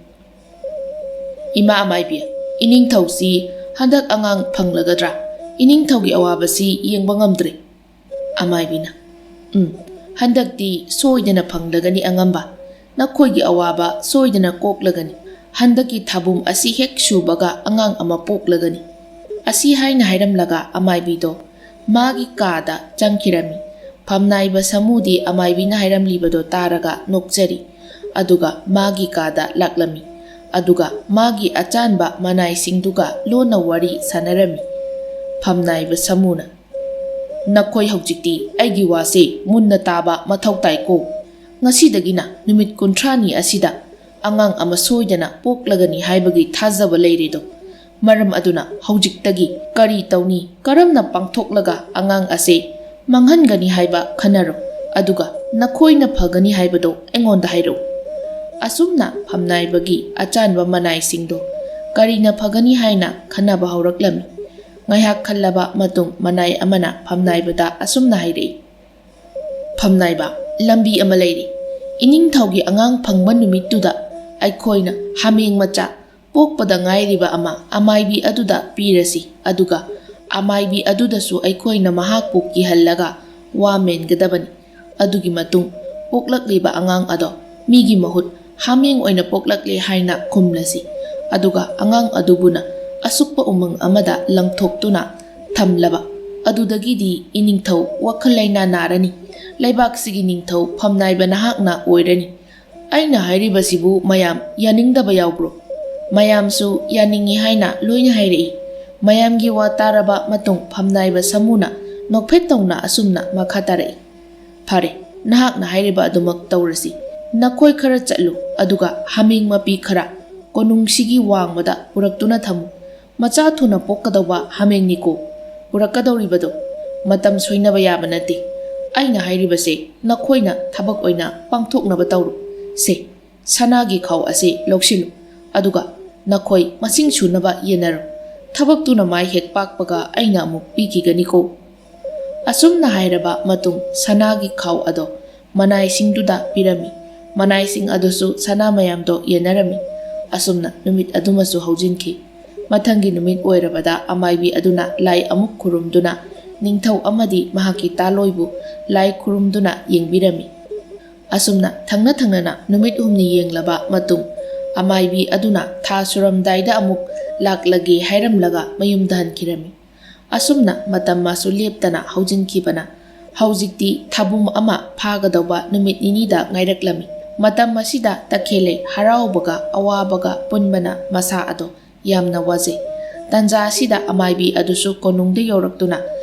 "ꯏꯃꯥ ꯑꯃꯥꯏꯕꯤ, ꯏꯅꯤꯡꯊꯧꯁꯤ ꯍꯟꯗꯛ ꯑꯉꯥꯡ ꯐꯪꯂꯒꯗ꯭ꯔꯥ? ꯏꯅꯤꯡꯊꯧꯒꯤ ꯑꯋꯥꯕꯁꯤ ꯌꯦꯡꯕ ꯉꯝꯗ꯭ꯔꯦ꯫" ꯑꯃꯥꯏꯕꯤꯅ, "ꯎꯝ, ꯍꯟꯗꯛꯇꯤ ꯁꯣꯏꯗꯅ ꯐꯪꯂꯒꯅꯤ ꯑꯉꯝꯕ꯫ ꯅꯈꯣꯏꯒꯤ ꯑꯋꯥꯕ ꯁꯣꯏꯗꯅ ꯀꯣꯛꯂꯒꯅꯤ꯫ ꯍꯟꯗꯛꯀꯤ ꯊꯥꯕꯨꯝ ꯑꯁꯤ ꯍꯦꯛ ꯁꯨꯕꯒ ꯑꯉꯥꯡ ꯑꯃ ꯄꯣꯛꯂꯒꯅꯤ꯫ ꯑꯁꯤ ꯍꯥꯏꯅ ꯍꯥꯏꯔꯝꯂꯒ ꯑꯃꯥꯏꯕꯤꯗꯣ ꯃꯥꯒꯤ ꯀꯥꯗ ꯆꯪꯈꯤꯔꯝꯃꯤ꯫ ꯐꯝꯅꯥꯏꯕ ꯁꯥꯃꯨꯗꯤ ꯑꯃꯥꯏꯕꯤꯅ ꯍꯥꯏꯔꯝꯂꯤꯕꯗꯣ ꯇꯥꯔꯒ ꯅꯣꯛꯆꯔꯤ꯫ ꯑꯗꯨꯒ ꯃꯥꯒꯤ ꯀꯥꯗ ꯂꯥꯛꯂꯝꯃꯤ꯫ ꯑꯗꯨꯒ ꯃꯥꯒꯤ ꯑꯆꯥꯟꯕ ꯃꯅꯥꯏꯁꯤꯡꯗꯨꯒ ꯂꯣꯟꯅ ꯋꯥꯔꯤ ꯁꯥꯟꯅꯔꯝꯃꯤ꯫ ꯐꯝꯅꯥꯏꯕ ꯁꯥꯃꯨꯅ, "ꯅꯈꯣꯏ ꯍꯧꯖꯤꯛꯇꯤ ꯑꯩꯒꯤ ꯋꯥꯁꯦ ꯃꯨꯟꯅ ꯇꯥꯕ ꯃꯊꯧ ꯇꯥꯏꯀꯣ꯫ ꯉꯁꯤꯗꯒꯤꯅ ꯅꯨꯃꯤꯠ ꯀꯨꯟꯊ꯭ꯔꯥꯅꯤ ꯑꯁꯤꯗ ꯑꯉꯥꯡ ꯑꯃ ꯁꯣꯏꯗꯅ ꯄꯣꯛꯂꯒꯅꯤ ꯍꯥꯏꯕꯒꯤ ꯊꯥꯖꯕ ꯂꯩꯔꯦꯗꯣ꯫ ꯃꯔꯝ ꯑꯗꯨꯅ ꯍꯧꯖꯤꯛꯇꯒꯤ ꯀꯔꯤ ꯇꯧꯅꯤ, ꯀꯔꯝꯅ ꯄꯥꯡꯊꯣꯛꯂꯒ ꯑꯉꯥꯡ ꯑꯁꯦ ꯃꯥꯡꯍꯟꯒꯅꯤ ꯍꯥꯏꯕ ꯈꯟꯅꯔꯣ꯫ ꯑꯗꯨꯒ ꯅꯈꯣꯏꯅ ꯐꯒꯅꯤ ꯍꯥꯏꯕꯗꯣ ꯑꯩꯉꯣꯟꯗ ꯍꯥꯏꯔꯛꯎ꯫" ꯑꯁꯨꯝꯅ ꯐꯝꯅꯥꯏꯕꯒꯤ ꯑꯆꯥꯟꯕ ꯃꯅꯥꯏꯁꯤꯡꯗꯣ ꯀꯔꯤꯅ ꯐꯒꯅꯤ ꯍꯥꯏꯅ ꯈꯟꯅꯕ ꯍꯧꯔꯛꯂꯝꯃꯤ꯫ ꯉꯥꯏꯍꯥꯛ ꯈꯜꯂꯕ ꯃꯇꯨꯡ ꯃꯅꯥꯏ ꯑꯃꯅ ꯐꯝꯅꯥꯏꯕꯗ ꯑꯁꯨꯝꯅ ꯍꯥꯏꯔꯛꯏ, "ꯐꯝꯅꯥꯏꯕ, ꯂꯝꯕꯤ ꯑꯃ ꯂꯩꯔꯤ꯫ ꯏꯅꯤꯡꯊꯧꯒꯤ ꯑꯉꯥꯡ ꯐꯪꯕ ꯅꯨꯃꯤꯠꯇꯨꯗ ꯑꯩꯈꯣꯏꯅ ꯍꯥꯃꯦꯡ ꯃꯆꯥ ꯄꯣꯛꯄꯗ ꯉꯥꯏꯔꯤꯕ ꯑꯃ ꯑꯃꯥꯏꯕꯤ ꯑꯗꯨꯗ ꯄꯤꯔꯁꯤ, ꯑꯗꯨꯒ ꯑꯃꯥꯏꯕꯤ ꯑꯗꯨꯗꯁꯨ ꯑꯩꯈꯣꯏꯅ ꯃꯍꯥꯛꯄꯨ ꯀꯤꯍꯜꯂꯒ ꯋꯥ ꯃꯦꯟꯒꯗꯕꯅꯤ꯫ ꯑꯗꯨꯒꯤ ꯃꯇꯨꯡ ꯄꯣꯛꯂꯛꯂꯤꯕ ꯑꯉꯥꯡ ꯑꯗꯣ ꯃꯤꯒꯤ ꯃꯍꯨꯠ ꯍꯥꯃꯦꯡ ꯑꯣꯏꯅ ꯄꯣꯛꯂꯛꯂꯦ ꯍꯥꯏꯅ ꯈꯨꯝꯂꯁꯤ꯫ ꯑꯗꯨꯒ ꯑꯉꯥꯡ ꯑꯗꯨꯕꯨꯅ ꯑꯁꯨꯛꯄ ꯎꯃꯪ ꯑꯃꯗ ꯂꯪꯊꯣꯛꯇꯨꯅ ꯊꯝꯂꯕ꯫ ꯑꯗꯨꯗꯒꯤꯗꯤ ꯏꯅꯤꯡꯊꯧ ꯋꯥꯈꯜ ꯂꯩꯅꯥ ꯅꯥꯔꯅꯤ꯫ ꯂꯩꯕꯥꯛꯁꯤꯒꯤ ꯅꯤꯡꯊꯧ ꯐꯝꯅꯥꯏꯕ ꯅꯍꯥꯛꯅ ꯑꯣꯏꯔꯅꯤ꯫ ꯑꯩꯅ ꯍꯥꯏꯔꯤꯕꯁꯤꯕꯨ ꯃꯌꯥꯝ ꯌꯥꯅꯤꯡꯗꯕ ꯌꯥꯎꯕ꯭ꯔꯣ?" ꯃꯌꯥꯝꯁꯨ ꯌꯥꯅꯤꯡꯏ ꯍꯥꯏꯅ ꯂꯣꯏꯅ ꯍꯥꯏꯔꯛꯏ꯫ ꯃꯌꯥꯝꯒꯤ ꯋꯥ ꯇꯥꯔꯕ ꯃꯇꯨꯡ ꯐꯝꯅꯥꯏꯕ ꯁꯥꯃꯨꯅ ꯅꯣꯛꯐꯦꯠ ꯇꯧꯅ ꯑꯁꯨꯝꯅ ꯃꯈꯥ ꯇꯥꯔꯛꯏ, "ꯐꯔꯦ, ꯅꯍꯥꯛꯅ ꯍꯥꯏꯔꯤꯕ ꯑꯗꯨꯃꯛ ꯇꯧꯔꯁꯤ꯫ ꯅꯈꯣꯏ ꯈꯔ ꯆꯠꯂꯨ, ꯑꯗꯨꯒ ꯍꯥꯃꯦꯡ ꯃꯄꯤ ꯈꯔ ꯀꯣꯅꯨꯡꯁꯤꯒꯤ ꯋꯥꯡꯃꯗ ꯄꯨꯔꯛꯇꯨꯅ ꯊꯝꯃꯨ꯫ ꯃꯆꯥ ꯊꯨꯅ ꯄꯣꯛꯀꯗꯧꯕ ꯍꯥꯃꯦꯡꯅꯤꯀꯣ ꯄꯨꯔꯛꯀꯗꯧꯔꯤꯕꯗꯣ꯫ ꯃꯇꯝ ꯁꯣꯏꯅꯕ ꯌꯥꯕ ꯅꯠꯇꯦ꯫ ꯑꯩꯅ ꯍꯥꯏꯔꯤꯕꯁꯦ ꯅꯈꯣꯏꯅ ꯊꯕꯛ ꯑꯣꯏꯅ ꯄꯥꯡꯊꯣꯛꯅꯕ ꯇꯧꯔꯨ꯫ ꯁꯦ, ꯁꯅꯥꯒꯤ ꯈꯥꯎ ꯑꯁꯤ ꯂꯧꯁꯤꯜꯂꯨ, ꯑꯗꯨꯒ ꯅꯈꯣꯏ ꯃꯁꯤꯡ ꯁꯨꯅꯕ ꯌꯦꯟꯅꯔꯨ꯫ ꯊꯕꯛꯇꯨꯅ ꯃꯥꯏ ꯍꯦꯛ ꯄꯥꯛꯄꯒ ꯑꯩꯅ ꯑꯃꯨꯛ ꯄꯤꯈꯤꯒꯅꯤꯀꯣ꯫" ꯑꯁꯨꯝꯅ ꯍꯥꯏꯔꯕ ꯃꯇꯨꯡ ꯁꯅꯥꯒꯤ ꯈꯥꯎ ꯑꯗꯣ ꯃꯅꯥꯏꯁꯤꯡꯗꯨꯗ ꯄꯤꯔꯝꯃꯤ꯫ ꯃꯅꯥꯏꯁꯤꯡ ꯑꯗꯨꯁꯨ ꯁꯅꯥ ꯃꯌꯥꯝꯗꯣ ꯌꯦꯟꯅꯔꯝꯃꯤ꯫ ꯑꯁꯨꯝꯅ ꯅꯨꯃꯤꯠ ꯑꯗꯨꯃꯁꯨ ꯍꯧꯖꯤꯟꯈꯤ꯫ ꯃꯊꯪꯒꯤ ꯅꯨꯃꯤꯠ ꯑꯣꯏꯔꯕꯗ ꯑꯃꯥꯏꯕꯤ ꯑꯗꯨꯅ ꯂꯥꯏ ꯑꯃꯨꯛ ꯈꯨꯔꯨꯝꯗꯨꯅ ꯅꯤꯡꯊꯧ ꯑꯃꯗꯤ ꯃꯍꯥꯛꯀꯤ ꯇꯥꯂꯣꯏꯕꯨ ꯂꯥꯏ ꯈꯨꯔꯨꯝꯗꯨꯅ ꯌꯦꯡꯕꯤꯔꯝꯃꯤ꯫ ꯑꯁꯨꯝꯅ ꯊꯪꯅ ꯊꯪꯅꯅ ꯅꯨꯃꯤꯠ ꯍꯨꯝꯅꯤ ꯌꯦꯡꯂꯕ ꯃꯇꯨꯡ, ꯑꯃꯥꯏꯕꯤ ꯑꯗꯨꯅ ꯊꯥ ꯁꯨꯔꯝꯗꯥꯏꯗ ꯑꯃꯨꯛ ꯂꯥꯛꯂꯒꯦ ꯍꯥꯏꯔꯝꯂꯒ ꯃꯌꯨꯝꯗ ꯍꯟꯈꯤꯔꯝꯃꯤ꯫ ꯑꯁꯨꯝꯅ ꯃꯇꯝ ꯃꯥꯁꯨ ꯂꯦꯞꯇꯅ ꯍꯧꯖꯤꯟꯈꯤꯕꯅ ꯍꯧꯖꯤꯛꯇꯤ ꯊꯥꯕꯨꯝ ꯑꯃ ꯐꯥꯒꯗꯧꯕ ꯅꯨꯃꯤꯠ ꯅꯤꯅꯤꯗ ꯉꯥꯏꯔꯛꯂꯝꯃꯤ꯫ ꯃꯇꯝ ꯑꯁꯤꯗ ꯇꯈꯦꯜꯂꯩ ꯍꯔꯥꯎꯕꯒ ꯑꯋꯥꯕꯒ ꯄꯨꯟꯕꯅ ꯃꯁꯥ ꯑꯗꯣ ꯌꯥꯝꯅ ꯋꯥꯖꯩ꯫ ꯇꯟꯖꯥ ꯑꯁꯤꯗ ꯑꯃꯥꯏꯕꯤ ꯑꯗꯨꯁꯨ ꯀꯣꯅꯨꯡꯗ ꯌꯧꯔꯛꯇꯨꯅ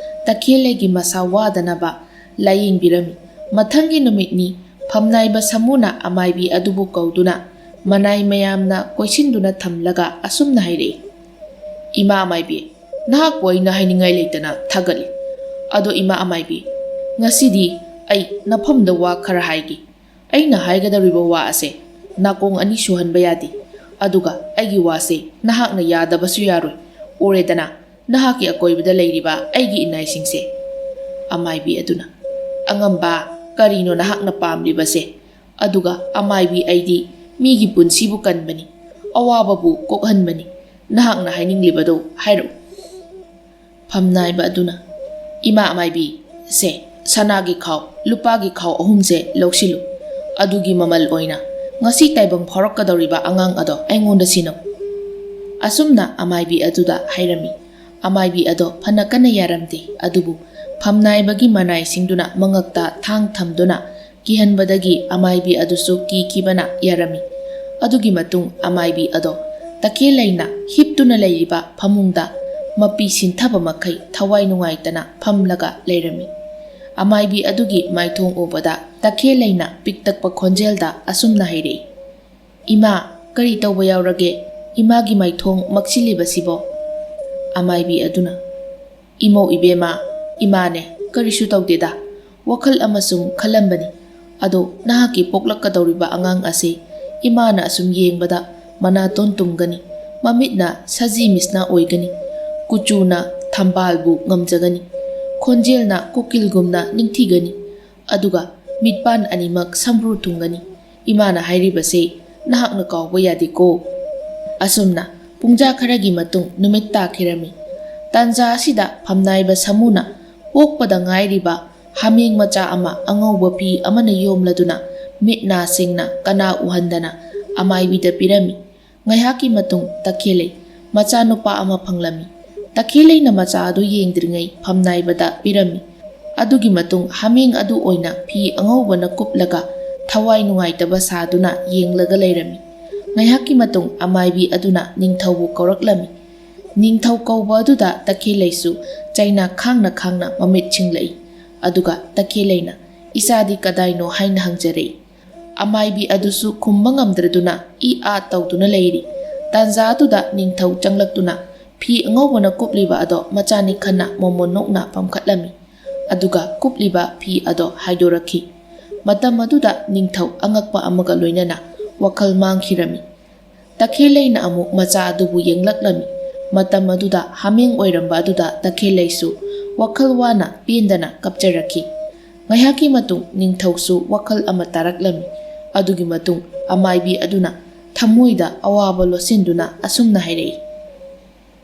ꯇꯈꯦꯜꯂꯩꯒꯤ ꯃꯁꯥ ꯋꯥꯗꯅꯕ ꯂꯥꯌꯦꯡꯕꯤꯔꯝꯃꯤ꯫ ꯃꯊꯪꯒꯤ ꯅꯨꯃꯤꯠꯅꯤ ꯐꯝꯅꯥꯏꯕ ꯁꯥꯃꯨꯅ ꯑꯃꯥꯏꯕꯤ ꯑꯗꯨꯕꯨ ꯀꯧꯗꯨꯅ ꯃꯅꯥꯏ ꯃꯌꯥꯝꯅ ꯀꯣꯏꯁꯤꯟꯗꯨꯅ ꯊꯝꯂꯒ ꯑꯁꯨꯝꯅ ꯍꯥꯏꯔꯛꯏ, "ꯏꯃꯥ ꯑꯃꯥꯏꯕꯤ, ꯅꯍꯥꯛꯄꯨ ꯑꯩꯅ ꯍꯥꯏꯅꯤꯡꯉꯥꯏ ꯂꯩꯇꯅ ꯊꯥꯒꯠꯂꯤ꯫ ꯑꯗꯣ ꯏꯃꯥ ꯑꯃꯥꯏꯕꯤ, ꯉꯁꯤꯗꯤ ꯑꯩ ꯅꯐꯝꯗ ꯋꯥ ꯈꯔ ꯍꯥꯏꯒꯦ꯫ ꯑꯩꯅ ꯍꯥꯏꯒꯗꯧꯔꯤꯕ ꯋꯥ ꯑꯁꯦ ꯅꯥꯀꯣꯡ ꯑꯅꯤ ꯁꯨꯍꯟꯕ ꯌꯥꯗꯦ꯫ ꯑꯗꯨꯒ ꯑꯩꯒꯤ ꯋꯥꯁꯦ ꯅꯍꯥꯛꯅ ꯌꯥꯗꯕꯁꯨ ꯌꯥꯔꯣꯏ꯫ ꯎꯔꯦꯗꯅ, ꯅꯍꯥꯛꯀꯤ ꯑꯀꯣꯏꯕꯗ ꯂꯩꯔꯤꯕ ꯑꯩꯒꯤ ꯏꯅꯥꯏꯁꯤꯡꯁꯦ꯫" ꯑꯃꯥꯏꯕꯤ ꯑꯗꯨꯅ, "ꯑꯉꯝꯕ, ꯀꯔꯤꯅꯣ ꯅꯍꯥꯛꯅ ꯄꯥꯝꯂꯤꯕꯁꯦ? ꯑꯗꯨꯒ ꯑꯃꯥꯏꯕꯤ, ꯑꯩꯗꯤ ꯃꯤꯒꯤ ꯄꯨꯟꯁꯤꯕꯨ ꯀꯟꯕꯅꯤ, ꯑꯋꯥꯕꯕꯨ ꯀꯣꯛꯍꯟꯕꯅꯤ꯫ ꯅꯍꯥꯛꯅ ꯍꯥꯏꯅꯤꯡꯂꯤꯕꯗꯨ ꯍꯥꯏꯔꯛꯎ꯫" ꯐꯝꯅꯥꯏꯕ ꯑꯗꯨꯅ, "ꯏꯃꯥ ꯑꯃꯥꯏꯕꯤ, ꯁꯦ, ꯁꯅꯥꯒꯤ ꯈꯥꯎ, ꯂꯨꯄꯥꯒꯤ ꯈꯥꯎ ꯑꯍꯨꯝꯁꯦ ꯂꯧꯁꯤꯜꯂꯨ꯫ ꯑꯗꯨꯒꯤ ꯃꯃꯜ ꯑꯣꯏꯅ ꯉꯁꯤ ꯇꯥꯏꯕꯪ ꯐꯥꯎꯔꯛꯀꯗꯧꯔꯤꯕ ꯑꯉꯥꯡ ꯑꯗꯣ ꯑꯩꯉꯣꯟꯗ ꯁꯤꯟꯅꯧ꯫" ꯑꯁꯨꯝꯅ ꯑꯃꯥꯏꯕꯤ ꯑꯗꯨꯗ ꯍꯥꯏꯔꯝꯃꯤ꯫ ꯑꯃꯥꯏꯕꯤ ꯑꯗꯣ ꯐꯅ ꯀꯟꯅ ꯌꯥꯔꯝꯗꯦ, ꯑꯗꯨꯕꯨ ꯐꯝꯅꯥꯏꯕꯒꯤ ꯃꯅꯥꯏꯁꯤꯡꯗꯨꯅ ꯃꯉꯛꯇ ꯊꯥꯡ ꯊꯝꯗꯨꯅ ꯀꯤꯍꯟꯕꯗꯒꯤ ꯑꯃꯥꯏꯕꯤ ꯑꯗꯨꯁꯨ ꯀꯤꯈꯤꯕꯅ ꯌꯥꯔꯝꯃꯤ꯫ ꯑꯗꯨꯒꯤ ꯃꯇꯨꯡ ꯑꯃꯥꯏꯕꯤ ꯑꯗꯣ ꯇꯈꯦꯜꯂꯩꯅ ꯍꯤꯞꯇꯨꯅ ꯂꯩꯔꯤꯕ ꯐꯃꯨꯡꯗ ꯃꯄꯤ ꯁꯤꯟꯊꯕ ꯃꯈꯩ ꯊꯋꯥꯏ ꯅꯨꯡꯉꯥꯏꯇꯅ ꯐꯝꯂꯒ ꯂꯩꯔꯝꯃꯤ꯫ ꯑꯃꯥꯏꯕꯤ ꯑꯗꯨꯒꯤ ꯃꯥꯏꯊꯣꯡ ꯎꯕꯗ ꯇꯈꯦꯜꯂꯩꯅ ꯄꯤꯛꯇꯛꯄ ꯈꯣꯟꯖꯦꯜꯗ ꯑꯁꯨꯝꯅ ꯍꯥꯏꯔꯛꯏ, "ꯏꯃꯥ, ꯀꯔꯤ ꯇꯧꯕ ꯌꯥꯎꯔꯒꯦ? ꯏꯃꯥꯒꯤ ꯃꯥꯏꯊꯣꯡ ꯃꯛꯁꯤꯜꯂꯤꯕꯁꯤꯕꯣ?" ꯑꯃꯥꯏꯕꯤ ꯑꯗꯨꯅ, "ꯏꯃꯧ ꯏꯕꯦꯝꯃ, ꯏꯃꯥꯅꯦ, ꯀꯔꯤꯁꯨ ꯇꯧꯗꯦꯗ꯫ ꯋꯥꯈꯜ ꯑꯃ ꯁꯨꯝ ꯈꯜꯂꯝꯕꯅꯤ꯫ ꯑꯗꯣ ꯅꯍꯥꯛꯀꯤ ꯄꯣꯛꯂꯛꯀꯗꯧꯔꯤꯕ ꯑꯉꯥꯡ ꯑꯁꯤ ꯏꯃꯥꯅ ꯑꯁꯨꯝ ꯌꯦꯡꯕꯗ ꯃꯅꯥꯇꯣꯟ ꯇꯨꯝꯒꯅꯤ, ꯃꯃꯤꯠꯅ ꯁꯖꯤ ꯃꯤꯁꯅ ꯑꯣꯏꯒꯅꯤ, ꯀꯨꯆꯨꯅ ꯊꯝꯕꯥꯜꯕꯨ ꯉꯝꯖꯒꯅꯤ, ꯈꯣꯟꯖꯦꯜꯅ ꯀꯣꯀꯤꯜꯒꯨꯝꯅ ꯅꯤꯡꯊꯤꯒꯅꯤ, ꯑꯗꯨꯒ ꯃꯤꯠꯄꯥꯟ ꯑꯅꯤꯃꯛ ꯁꯝꯕ꯭ꯔꯨ ꯊꯨꯡꯒꯅꯤ꯫ ꯏꯃꯥꯅ ꯍꯥꯏꯔꯤꯕꯁꯤ ꯅꯍꯥꯛꯅ ꯀꯥꯎꯕ ꯌꯥꯗꯦꯀꯣ꯫" ꯑꯁꯨꯝꯅ ꯄꯨꯡꯖꯥ ꯈꯔꯒꯤ ꯃꯇꯨꯡ ꯅꯨꯃꯤꯠ ꯇꯥꯈꯤꯔꯝꯃꯤ꯫ ꯇꯥꯟꯖꯥ ꯑꯁꯤꯗ ꯐꯝꯅꯥꯏꯕ ꯁꯥꯃꯨꯅ ꯄꯣꯛꯄꯗ ꯉꯥꯏꯔꯤꯕ ꯍꯥꯃꯦꯡ ꯃꯆꯥ ꯑꯃ ꯑꯉꯧꯕ ꯐꯤ ꯑꯃꯅ ꯌꯣꯝꯂꯗꯨꯅ, ꯃꯤꯠ ꯅꯥ ꯁꯤꯡꯅ ꯀꯅꯥ ꯎꯍꯟꯗꯅ ꯑꯃꯥꯏꯕꯤꯗ ꯄꯤꯔꯝꯃꯤ꯫ ꯉꯥꯏꯍꯥꯛꯀꯤ ꯃꯇꯨꯡ ꯇꯈꯦꯜꯂꯩ ꯃꯆꯥꯅꯨꯄꯥ ꯑꯃ ꯐꯪꯂꯝꯃꯤ꯫ ꯇꯈꯦꯜꯂꯩꯅ ꯃꯆꯥ ꯑꯗꯨ ꯌꯦꯡꯗ꯭ꯔꯤꯉꯩ ꯐꯝꯅꯥꯏꯕꯗ ꯄꯤꯔꯝꯃꯤ꯫ ꯑꯗꯨꯒꯤ ꯃꯇꯨꯡ ꯍꯥꯃꯦꯡ ꯑꯗꯨ ꯑꯣꯏꯅ ꯐꯤ ꯑꯉꯧꯕꯅ ꯀꯨꯞꯂꯒ ꯊꯋꯥꯏ ꯅꯨꯡꯉꯥꯏꯇꯕ ꯁꯥꯗꯨꯅ ꯌꯦꯡꯂꯒ ꯂꯩꯔꯝꯃꯤ꯫ ꯉꯥꯏꯍꯥꯛꯀꯤ ꯃꯇꯨꯡ ꯑꯃꯥꯏꯕꯤ ꯑꯗꯨꯅ ꯅꯤꯡꯊꯧꯕꯨ ꯀꯧꯔꯛꯂꯝꯃꯤ꯫ ꯅꯤꯡꯊꯧ ꯀꯧꯕ ꯑꯗꯨꯗ ꯇꯈꯦꯜꯂꯩꯁꯨ ꯆꯩꯅꯥ ꯈꯥꯡꯅ ꯈꯥꯡꯅ ꯃꯃꯤꯠ ꯁꯤꯡꯂꯛꯏ꯫ ꯑꯗꯨꯒ ꯇꯈꯦꯜꯂꯩꯅ, "ꯏꯆꯥꯗꯤ ꯀꯗꯥꯏꯅꯣ?" ꯍꯥꯏꯅ ꯍꯪꯖꯔꯛꯏ꯫ ꯑꯃꯥꯏꯕꯤ ꯑꯗꯨꯁꯨ ꯈꯨꯝꯕ ꯉꯝꯗ꯭ꯔꯗꯨꯅ ꯏ ꯑꯥ ꯇꯧꯗꯨꯅ ꯂꯩꯔꯤ꯫ ꯇꯥꯟꯖꯥ ꯑꯗꯨꯗ ꯅꯤꯡꯊꯧ ꯆꯪꯂꯛꯇꯨꯅ ꯐꯤ ꯑꯉꯧꯕꯅ ꯀꯨꯞꯂꯤꯕ ꯑꯗꯣ ꯃꯆꯥꯅꯤ ꯈꯟꯅ ꯃꯣꯃꯣꯟ ꯅꯣꯛꯅ ꯄꯝꯈꯠꯂꯝꯃꯤ꯫ ꯑꯗꯨꯒ ꯀꯨꯞꯂꯤꯕ ꯐꯤ ꯑꯗꯣ ꯍꯥꯏꯗꯣꯔꯛꯈꯤ꯫ ꯃꯇꯝ ꯑꯗꯨꯗ ꯅꯤꯡꯊꯧ ꯑꯉꯛꯄ ꯑꯃꯒ ꯂꯣꯏꯅꯅ ꯋꯥꯈꯜ ꯃꯥꯡꯈꯤꯔꯝꯃꯤ꯫ ꯇꯈꯦꯜꯂꯩꯅ ꯑꯃꯨꯛ ꯃꯆꯥ ꯑꯗꯨꯕꯨ ꯌꯦꯡꯂꯛꯂꯝꯃꯤ꯫ ꯃꯇꯝ ꯑꯗꯨꯗ ꯍꯥꯃꯦꯡ ꯑꯣꯏꯔꯝꯕ ꯑꯗꯨꯗ ꯇꯈꯦꯜꯂꯩꯁꯨ ꯋꯥꯈꯜ ꯋꯥꯅ ꯄꯦꯟꯗꯅ ꯀꯞꯆꯔꯛꯈꯤ꯫ ꯉꯥꯏꯍꯥꯛꯀꯤ ꯃꯇꯨꯡ ꯅꯤꯡꯊꯧꯁꯨ ꯋꯥꯈꯜ ꯑꯃ ꯇꯥꯔꯛꯂꯝꯃꯤ꯫ ꯑꯗꯨꯒꯤ ꯃꯇꯨꯡ ꯑꯃꯥꯏꯕꯤ ꯑꯗꯨꯅ ꯊꯃꯣꯏꯗ ꯑꯋꯥꯕ ꯂꯣꯠꯁꯤꯟꯗꯨꯅ ꯑꯁꯨꯝꯅ ꯍꯥꯏꯔꯛꯏ,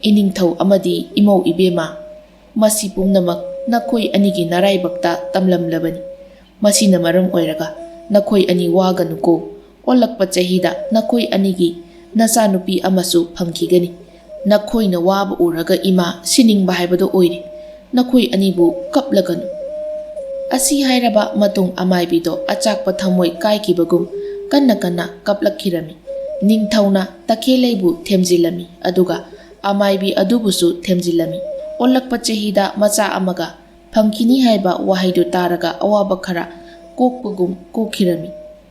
"ꯏꯅꯤꯡꯊꯧ ꯑꯃꯗꯤ ꯏꯃꯧ ꯏꯕꯦꯝꯃ, ꯃꯁꯤ ꯄꯨꯝꯅꯃꯛ ꯅꯈꯣꯏ ꯑꯅꯤꯒꯤ ꯅꯔꯥꯏꯕꯛꯇ ꯇꯝꯂꯝꯂꯕꯅꯤ꯫ ꯃꯁꯤꯅ ꯃꯔꯝ ꯑꯣꯏꯔꯒ ꯅꯈꯣꯏ ꯑꯅꯤ ꯋꯥꯒꯅꯨꯀꯣ꯫ ꯑꯣꯜꯂꯛꯄ ꯆꯍꯤꯗ ꯅꯈꯣꯏ ꯑꯅꯤꯒꯤ ꯅꯆꯥꯅꯨꯄꯤ ꯑꯃꯁꯨ ꯐꯪꯈꯤꯒꯅꯤ꯫ ꯅꯈꯣꯏꯅ ꯋꯥꯕ ꯎꯔꯒ ꯏꯃꯥ ꯁꯤꯅꯤꯡꯕ ꯍꯥꯏꯕꯗꯨ ꯑꯣꯏꯔꯦ꯫ ꯅꯈꯣꯏ ꯑꯅꯤꯕꯨ ꯀꯞꯂꯒꯅꯨ"꯫ ꯑꯁꯤ ꯍꯥꯏꯔꯕ ꯃꯇꯨꯡ ꯑꯃꯥꯏꯕꯤꯗꯣ ꯑꯆꯥꯛꯄ ꯊꯃꯣꯏ ꯀꯥꯏꯈꯤꯕꯒꯨꯝ ꯀꯟꯅ ꯀꯟꯅ ꯀꯞꯂꯛꯈꯤꯔꯝꯃꯤ꯫ ꯅꯤꯡꯊꯧꯅ ꯇꯈꯦꯜꯂꯩꯕꯨ ꯊꯦꯝꯖꯤꯜꯂꯝꯃꯤ, ꯑꯗꯨꯒ ꯑꯃꯥꯏꯕꯤ ꯑꯗꯨꯕꯨꯁꯨ ꯊꯦꯝꯖꯤꯜꯂꯝꯃꯤ꯫ ꯑꯣꯜꯂꯛꯄ ꯆꯍꯤꯗ ꯃꯆꯥ ꯑꯃꯒ ꯐꯪꯈꯤꯅꯤ ꯍꯥꯏꯕ ꯋꯥꯍꯩꯗꯨ ꯇꯥꯔꯒ ꯑꯋꯥꯕ ꯈꯔ ꯀꯣꯛꯄꯒꯨꯝ ꯀꯣꯛꯈꯤꯔꯝꯃꯤ꯫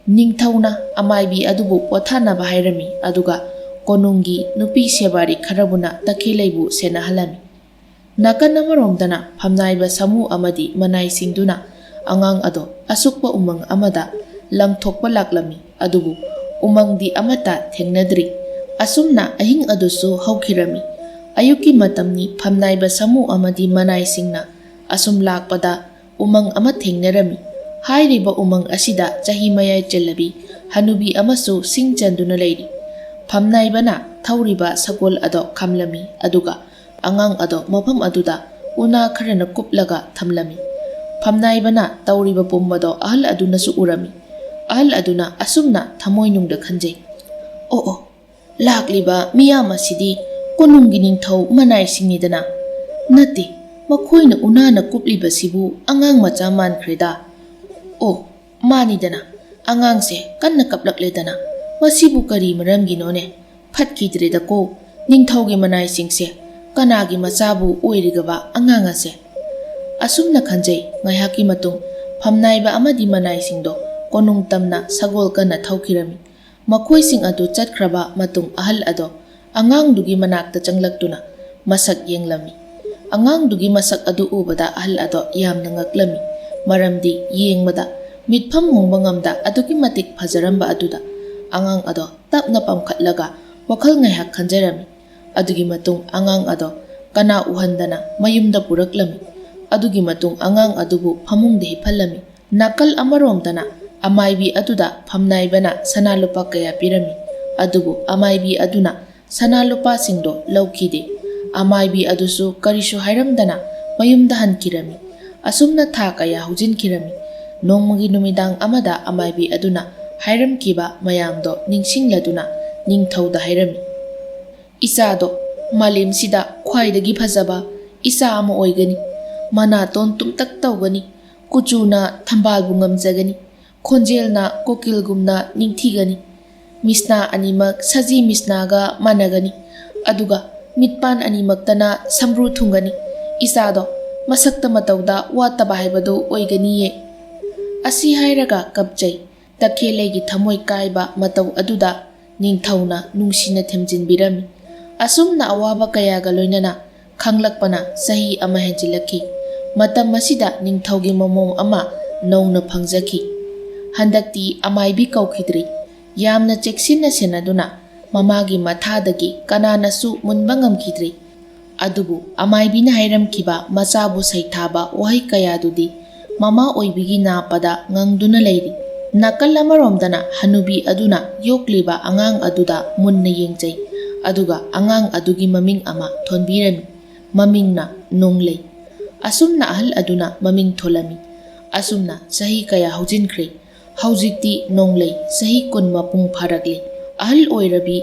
ꯅꯤꯡꯊꯧꯅ ꯑꯃꯥꯏꯕꯤ ꯑꯗꯨꯕꯨ ꯄꯣꯊꯥꯅꯕ ꯍꯥꯏꯔꯝꯃꯤ, ꯑꯗꯨꯒ ꯀꯣꯅꯨꯡꯒꯤ ꯅꯨꯄꯤ ꯁꯦꯕꯥꯔꯤ ꯈꯔꯕꯨꯅ ꯇꯈꯦꯜꯂꯩꯕꯨ ꯁꯦꯟꯅꯍꯜꯂꯝꯃꯤ꯫ ꯅꯥꯀꯟ ꯑꯃꯔꯣꯝꯗꯅ ꯐꯝꯅꯥꯏꯕ ꯁꯥꯃꯨ ꯑꯃꯗꯤ ꯃꯅꯥꯏꯁꯤꯡꯗꯨꯅ ꯑꯉꯥꯡ ꯑꯗꯣ ꯑꯁꯨꯛꯄ ꯎꯃꯪ ꯑꯃꯗ ꯂꯪꯊꯣꯛꯄ ꯂꯥꯛꯂꯝꯃꯤ, ꯑꯗꯨꯕꯨ ꯎꯃꯪꯗꯤ ꯑꯃꯠꯇ ꯊꯦꯡꯅꯗ꯭ꯔꯤ꯫ ꯑꯁꯨꯝꯅ ꯑꯍꯤꯡ ꯑꯗꯨꯁꯨ ꯍꯧꯈꯤꯔꯝꯃꯤ꯫ ꯑꯌꯨꯛꯀꯤ ꯃꯇꯝꯅꯤ꯫ ꯐꯝꯅꯥꯏꯕ ꯁꯥꯃꯨ ꯑꯃꯗꯤ ꯃꯅꯥꯏꯁꯤꯡꯅ ꯑꯁꯨꯝ ꯂꯥꯛꯄꯗ ꯎꯃꯪ ꯑꯃ ꯊꯦꯡꯅꯔꯝꯃꯤ꯫ ꯍꯥꯏꯔꯤꯕ ꯎꯃꯪ ꯑꯁꯤꯗ ꯆꯍꯤ ꯃꯌꯥꯏ ꯆꯜꯂꯕꯤ ꯍꯅꯨꯕꯤ ꯑꯃꯁꯨ ꯁꯤꯡ ꯆꯟꯗꯨꯅ ꯂꯩꯔꯤ꯫ ꯐꯝꯅꯥꯏꯕꯅ ꯊꯧꯔꯤꯕ ꯁꯒꯣꯜ ꯑꯗꯣ ꯈꯥꯝꯂꯝꯃꯤ, ꯑꯗꯨꯒ ꯑꯉꯥꯡ ꯑꯗꯣ ꯃꯐꯝ ꯑꯗꯨꯗ ꯎꯅꯥ ꯈꯔꯅ ꯀꯨꯞꯂꯒ ꯊꯝꯂꯝꯃꯤ꯫ ꯐꯝꯅꯥꯏꯕꯅ ꯇꯧꯔꯤꯕ ꯄꯨꯝꯕꯗꯣ ꯑꯍꯜ ꯑꯗꯨꯅꯁꯨ ꯎꯔꯝꯃꯤ꯫ ꯑꯍꯜ ꯑꯗꯨꯅ ꯑꯁꯨꯝꯅ ꯊꯃꯣꯏꯅꯨꯡꯗ ꯈꯟꯖꯩ, "ꯑꯣ ꯑꯣ, ꯂꯥꯛꯂꯤꯕ ꯃꯤꯌꯥꯝ ꯑꯁꯤꯗꯤ ꯀꯣꯅꯨꯡꯒꯤ ꯅꯤꯡꯊꯧ ꯃꯅꯥꯏꯁꯤꯡꯅꯤꯗꯅ? ꯅꯠꯇꯦ, ꯃꯈꯣꯏꯅ ꯎꯅꯥꯅ ꯀꯨꯞꯂꯤꯕꯁꯤꯕꯨ ꯑꯉꯥꯡ ꯃꯆꯥ ꯃꯥꯟꯈ꯭ꯔꯦꯗ꯫ ꯑꯣ, ꯃꯥꯅꯤꯗꯅ, ꯑꯉꯥꯡꯁꯦ ꯀꯟꯅ ꯀꯞꯂꯛꯂꯦꯗꯅ꯫ ꯃꯁꯤꯕꯨ ꯀꯔꯤ ꯃꯔꯝꯒꯤꯅꯣꯅꯦ? ꯐꯠꯈꯤꯗ꯭ꯔꯦꯗꯀꯣ, ꯅꯤꯡꯊꯧꯒꯤ ꯃꯅꯥꯏꯁꯤꯡꯁꯦ꯫ ꯀꯅꯥꯒꯤ ꯃꯆꯥꯕꯨ ꯑꯣꯏꯔꯤꯒꯕ ꯑꯉꯥꯡ ꯑꯁꯦ?" ꯑꯁꯨꯝꯅ ꯈꯟꯖꯩ꯫ ꯉꯥꯏꯍꯥꯛꯀꯤ ꯃꯇꯨꯡ ꯐꯝꯅꯥꯏꯕ ꯑꯃꯗꯤ ꯃꯅꯥꯏꯁꯤꯡꯗꯣ ꯀꯣꯅꯨꯡ ꯇꯝꯅ ꯁꯒꯣꯜ ꯀꯟꯅ ꯊꯧꯈꯤꯔꯝꯃꯤ꯫ ꯃꯈꯣꯏꯁꯤꯡ ꯑꯗꯨ ꯆꯠꯈ꯭ꯔꯕ ꯃꯇꯨꯡ ꯑꯍꯜ ꯑꯗꯣ ꯑꯉꯥꯡꯗꯨꯒꯤ ꯃꯅꯥꯛꯇ ꯆꯪꯂꯛꯇꯨꯅ ꯃꯁꯛ ꯌꯦꯡꯂꯝꯃꯤ꯫ ꯑꯉꯥꯡꯗꯨꯒꯤ ꯃꯁꯛ ꯑꯗꯨ ꯎꯕꯗ ꯑꯍꯜ ꯑꯗꯣ ꯌꯥꯝꯅ ꯉꯛꯂꯝꯃꯤ꯫ ꯃꯔꯝꯗꯤ ꯌꯦꯡꯕꯗ ꯃꯤꯠꯐꯝ ꯍꯣꯡꯕ ꯉꯝꯗ ꯑꯗꯨꯛꯀꯤ ꯃꯇꯤꯛ ꯐꯖꯔꯝꯕ ꯑꯗꯨꯗ ꯑꯉꯥꯡ ꯑꯗꯣ ꯇꯞꯅ ꯄꯝꯈꯠꯂꯒ ꯋꯥꯈꯜ ꯉꯥꯏꯍꯥꯛ ꯈꯟꯖꯔꯝꯃꯤ꯫ ꯑꯗꯨꯒꯤ ꯃꯇꯨꯡ ꯑꯉꯥꯡ ꯑꯗꯣ ꯀꯅꯥ ꯎꯍꯟꯗꯅ ꯃꯌꯨꯝꯗ ꯄꯨꯔꯛꯂꯝꯃꯤ꯫ ꯑꯗꯨꯒꯤ ꯃꯇꯨꯡ ꯑꯉꯥꯡ ꯑꯗꯨꯕꯨ ꯐꯃꯨꯡꯗ ꯍꯤꯞꯍꯜꯂꯝꯃꯤ꯫ ꯅꯥꯀꯜ ꯑꯃꯔꯣꯝꯗꯅ ꯑꯃꯥꯏꯕꯤ ꯑꯗꯨꯗ ꯐꯝꯅꯥꯏꯕꯅ ꯁꯅꯥ ꯂꯨꯄꯥ ꯀꯌꯥ ꯄꯤꯔꯝꯃꯤ꯫ ꯑꯗꯨꯕꯨ ꯑꯃꯥꯏꯕꯤ ꯑꯗꯨꯅ ꯁꯅꯥ ꯂꯨꯄꯥꯁꯤꯡꯗꯣ ꯂꯧꯈꯤꯗꯦ꯫ ꯑꯃꯥꯏꯕꯤ ꯑꯗꯨꯁꯨ ꯀꯔꯤꯁꯨ ꯍꯥꯏꯔꯝꯗꯅ ꯃꯌꯨꯝꯗ ꯍꯟꯈꯤꯔꯝꯃꯤ꯫ ꯑꯁꯨꯝꯅ ꯊꯥ ꯀꯌꯥ ꯍꯧꯖꯤꯟꯈꯤꯔꯝꯃꯤ꯫ ꯅꯣꯡꯃꯒꯤ ꯅꯨꯃꯤꯗꯥꯡ ꯑꯃꯗ ꯑꯃꯥꯏꯕꯤ ꯑꯗꯨꯅ ꯍꯥꯏꯔꯝꯈꯤꯕ ꯃꯌꯥꯝꯗꯣ ꯅꯤꯡꯁꯤꯡꯂꯗꯨꯅ ꯅꯤꯡꯊꯧꯗ ꯍꯥꯏꯔꯝꯃꯤ, "ꯏꯆꯥꯗꯣ ꯃꯥꯂꯦꯝꯁꯤꯗ ꯈ꯭ꯋꯥꯏꯗꯒꯤ ꯐꯖꯕ ꯏꯆꯥ ꯑꯃ ꯑꯣꯏꯒꯅꯤ꯫ ꯃꯅꯥꯇꯣꯟ ꯇꯨꯝꯇꯛ ꯇꯧꯒꯅꯤ꯫ ꯀꯨꯆꯨꯅ ꯊꯝꯕꯥꯜꯕꯨ ꯉꯝꯖꯒꯅꯤ꯫ ꯈꯣꯟꯖꯦꯜꯅ ꯀꯣꯀꯤꯜꯒꯨꯝꯅ ꯅꯤꯡꯊꯤꯒꯅꯤ꯫ ꯃꯤꯁꯅꯥ ꯑꯅꯤꯃꯛ ꯁꯖꯤ ꯃꯤꯁꯅꯥꯒ ꯃꯥꯟꯅꯒꯅꯤ꯫ ꯑꯗꯨꯒ ꯃꯤꯠꯄꯥꯟ ꯑꯅꯤꯃꯛꯇꯅ ꯁꯝꯕ꯭ꯔꯨ ꯊꯨꯡꯒꯅꯤ꯫ ꯏꯆꯥꯗꯣ ꯃꯁꯛꯇ ꯃꯇꯧꯗ ꯋꯥꯠꯇꯕ ꯍꯥꯏꯕꯗꯨ ꯑꯣꯏꯒꯅꯤꯌꯦ"꯫ ꯑꯁꯤ ꯍꯥꯏꯔꯒ ꯀꯞꯆꯩ꯫ ꯇꯈꯦꯜꯂꯩꯒꯤ ꯊꯃꯣꯏ ꯀꯥꯏꯕ ꯃꯇꯧ ꯑꯗꯨꯗ ꯅꯤꯡꯊꯧꯅ ꯅꯨꯡꯁꯤꯅ ꯊꯦꯝꯖꯤꯟꯕꯤꯔꯝꯃꯤ꯫ ꯑꯁꯨꯝꯅ ꯑꯋꯥꯕ ꯀꯌꯥꯒ ꯂꯣꯏꯅꯅ ꯈꯪꯂꯛꯄꯅ ꯆꯍꯤ ꯑꯃ ꯍꯦꯟꯖꯤꯜꯂꯛꯈꯤ꯫ ꯃꯇꯝ ꯑꯁꯤꯗ ꯅꯤꯡꯊꯧꯒꯤ ꯃꯃꯣꯝ ꯑꯃ ꯅꯧꯅ ꯐꯪꯖꯈꯤ꯫ ꯍꯟꯗꯛꯇꯤ ꯑꯃꯥꯏꯕꯤ ꯀꯧꯈꯤꯗ꯭ꯔꯤ꯫ ꯌꯥꯝꯅ ꯆꯦꯛꯁꯤꯟꯅ ꯁꯦꯟꯅꯗꯨꯅ ꯃꯃꯥꯒꯤ ꯃꯊꯥꯗꯒꯤ ꯀꯅꯥꯅꯁꯨ ꯃꯨꯟꯕ ꯉꯝꯈꯤꯗ꯭ꯔꯤ꯫ ꯑꯗꯨꯕꯨ ꯑꯃꯥꯏꯕꯤꯅ ꯍꯥꯏꯔꯝꯈꯤꯕ ꯃꯆꯥꯕꯨ ꯁꯩꯊꯥꯕ ꯋꯥꯍꯩ ꯀꯌꯥꯗꯨꯗꯤ ꯃꯃꯥ ꯑꯣꯏꯕꯤꯒꯤ ꯅꯥꯄꯗ ꯉꯪꯗꯨꯅ ꯂꯩꯔꯤ꯫ ꯅꯥꯀꯜ ꯑꯃꯔꯣꯝꯗꯅ ꯍꯅꯨꯕꯤ ꯑꯗꯨꯅ ꯌꯣꯛꯂꯤꯕ ꯑꯉꯥꯡ ꯑꯗꯨꯗ ꯃꯨꯟꯅ ꯌꯦꯡꯖꯩ, ꯑꯗꯨꯒ ꯑꯉꯥꯡ ꯑꯗꯨꯒꯤ ꯃꯃꯤꯡ ꯑꯃ ꯊꯣꯟꯕꯤꯔꯝꯃꯤ꯫ ꯃꯃꯤꯡꯅ ꯅꯣꯡꯂꯩ꯫ ꯑꯁꯨꯝꯅ ꯑꯍꯜ ꯑꯗꯨꯅ ꯃꯃꯤꯡ ꯊꯣꯜꯂꯝꯃꯤ꯫ ꯑꯁꯨꯝꯅ ꯆꯍꯤ ꯀꯌꯥ ꯍꯧꯖꯤꯟꯈ꯭ꯔꯦ꯫ ꯍꯧꯖꯤꯛꯇꯤ ꯅꯣꯡꯂꯩ ꯆꯍꯤ ꯀꯨꯟ ꯃꯄꯨꯡ ꯐꯥꯔꯛꯂꯦ꯫ ꯑꯍꯜ ꯑꯣꯏꯔꯕꯤ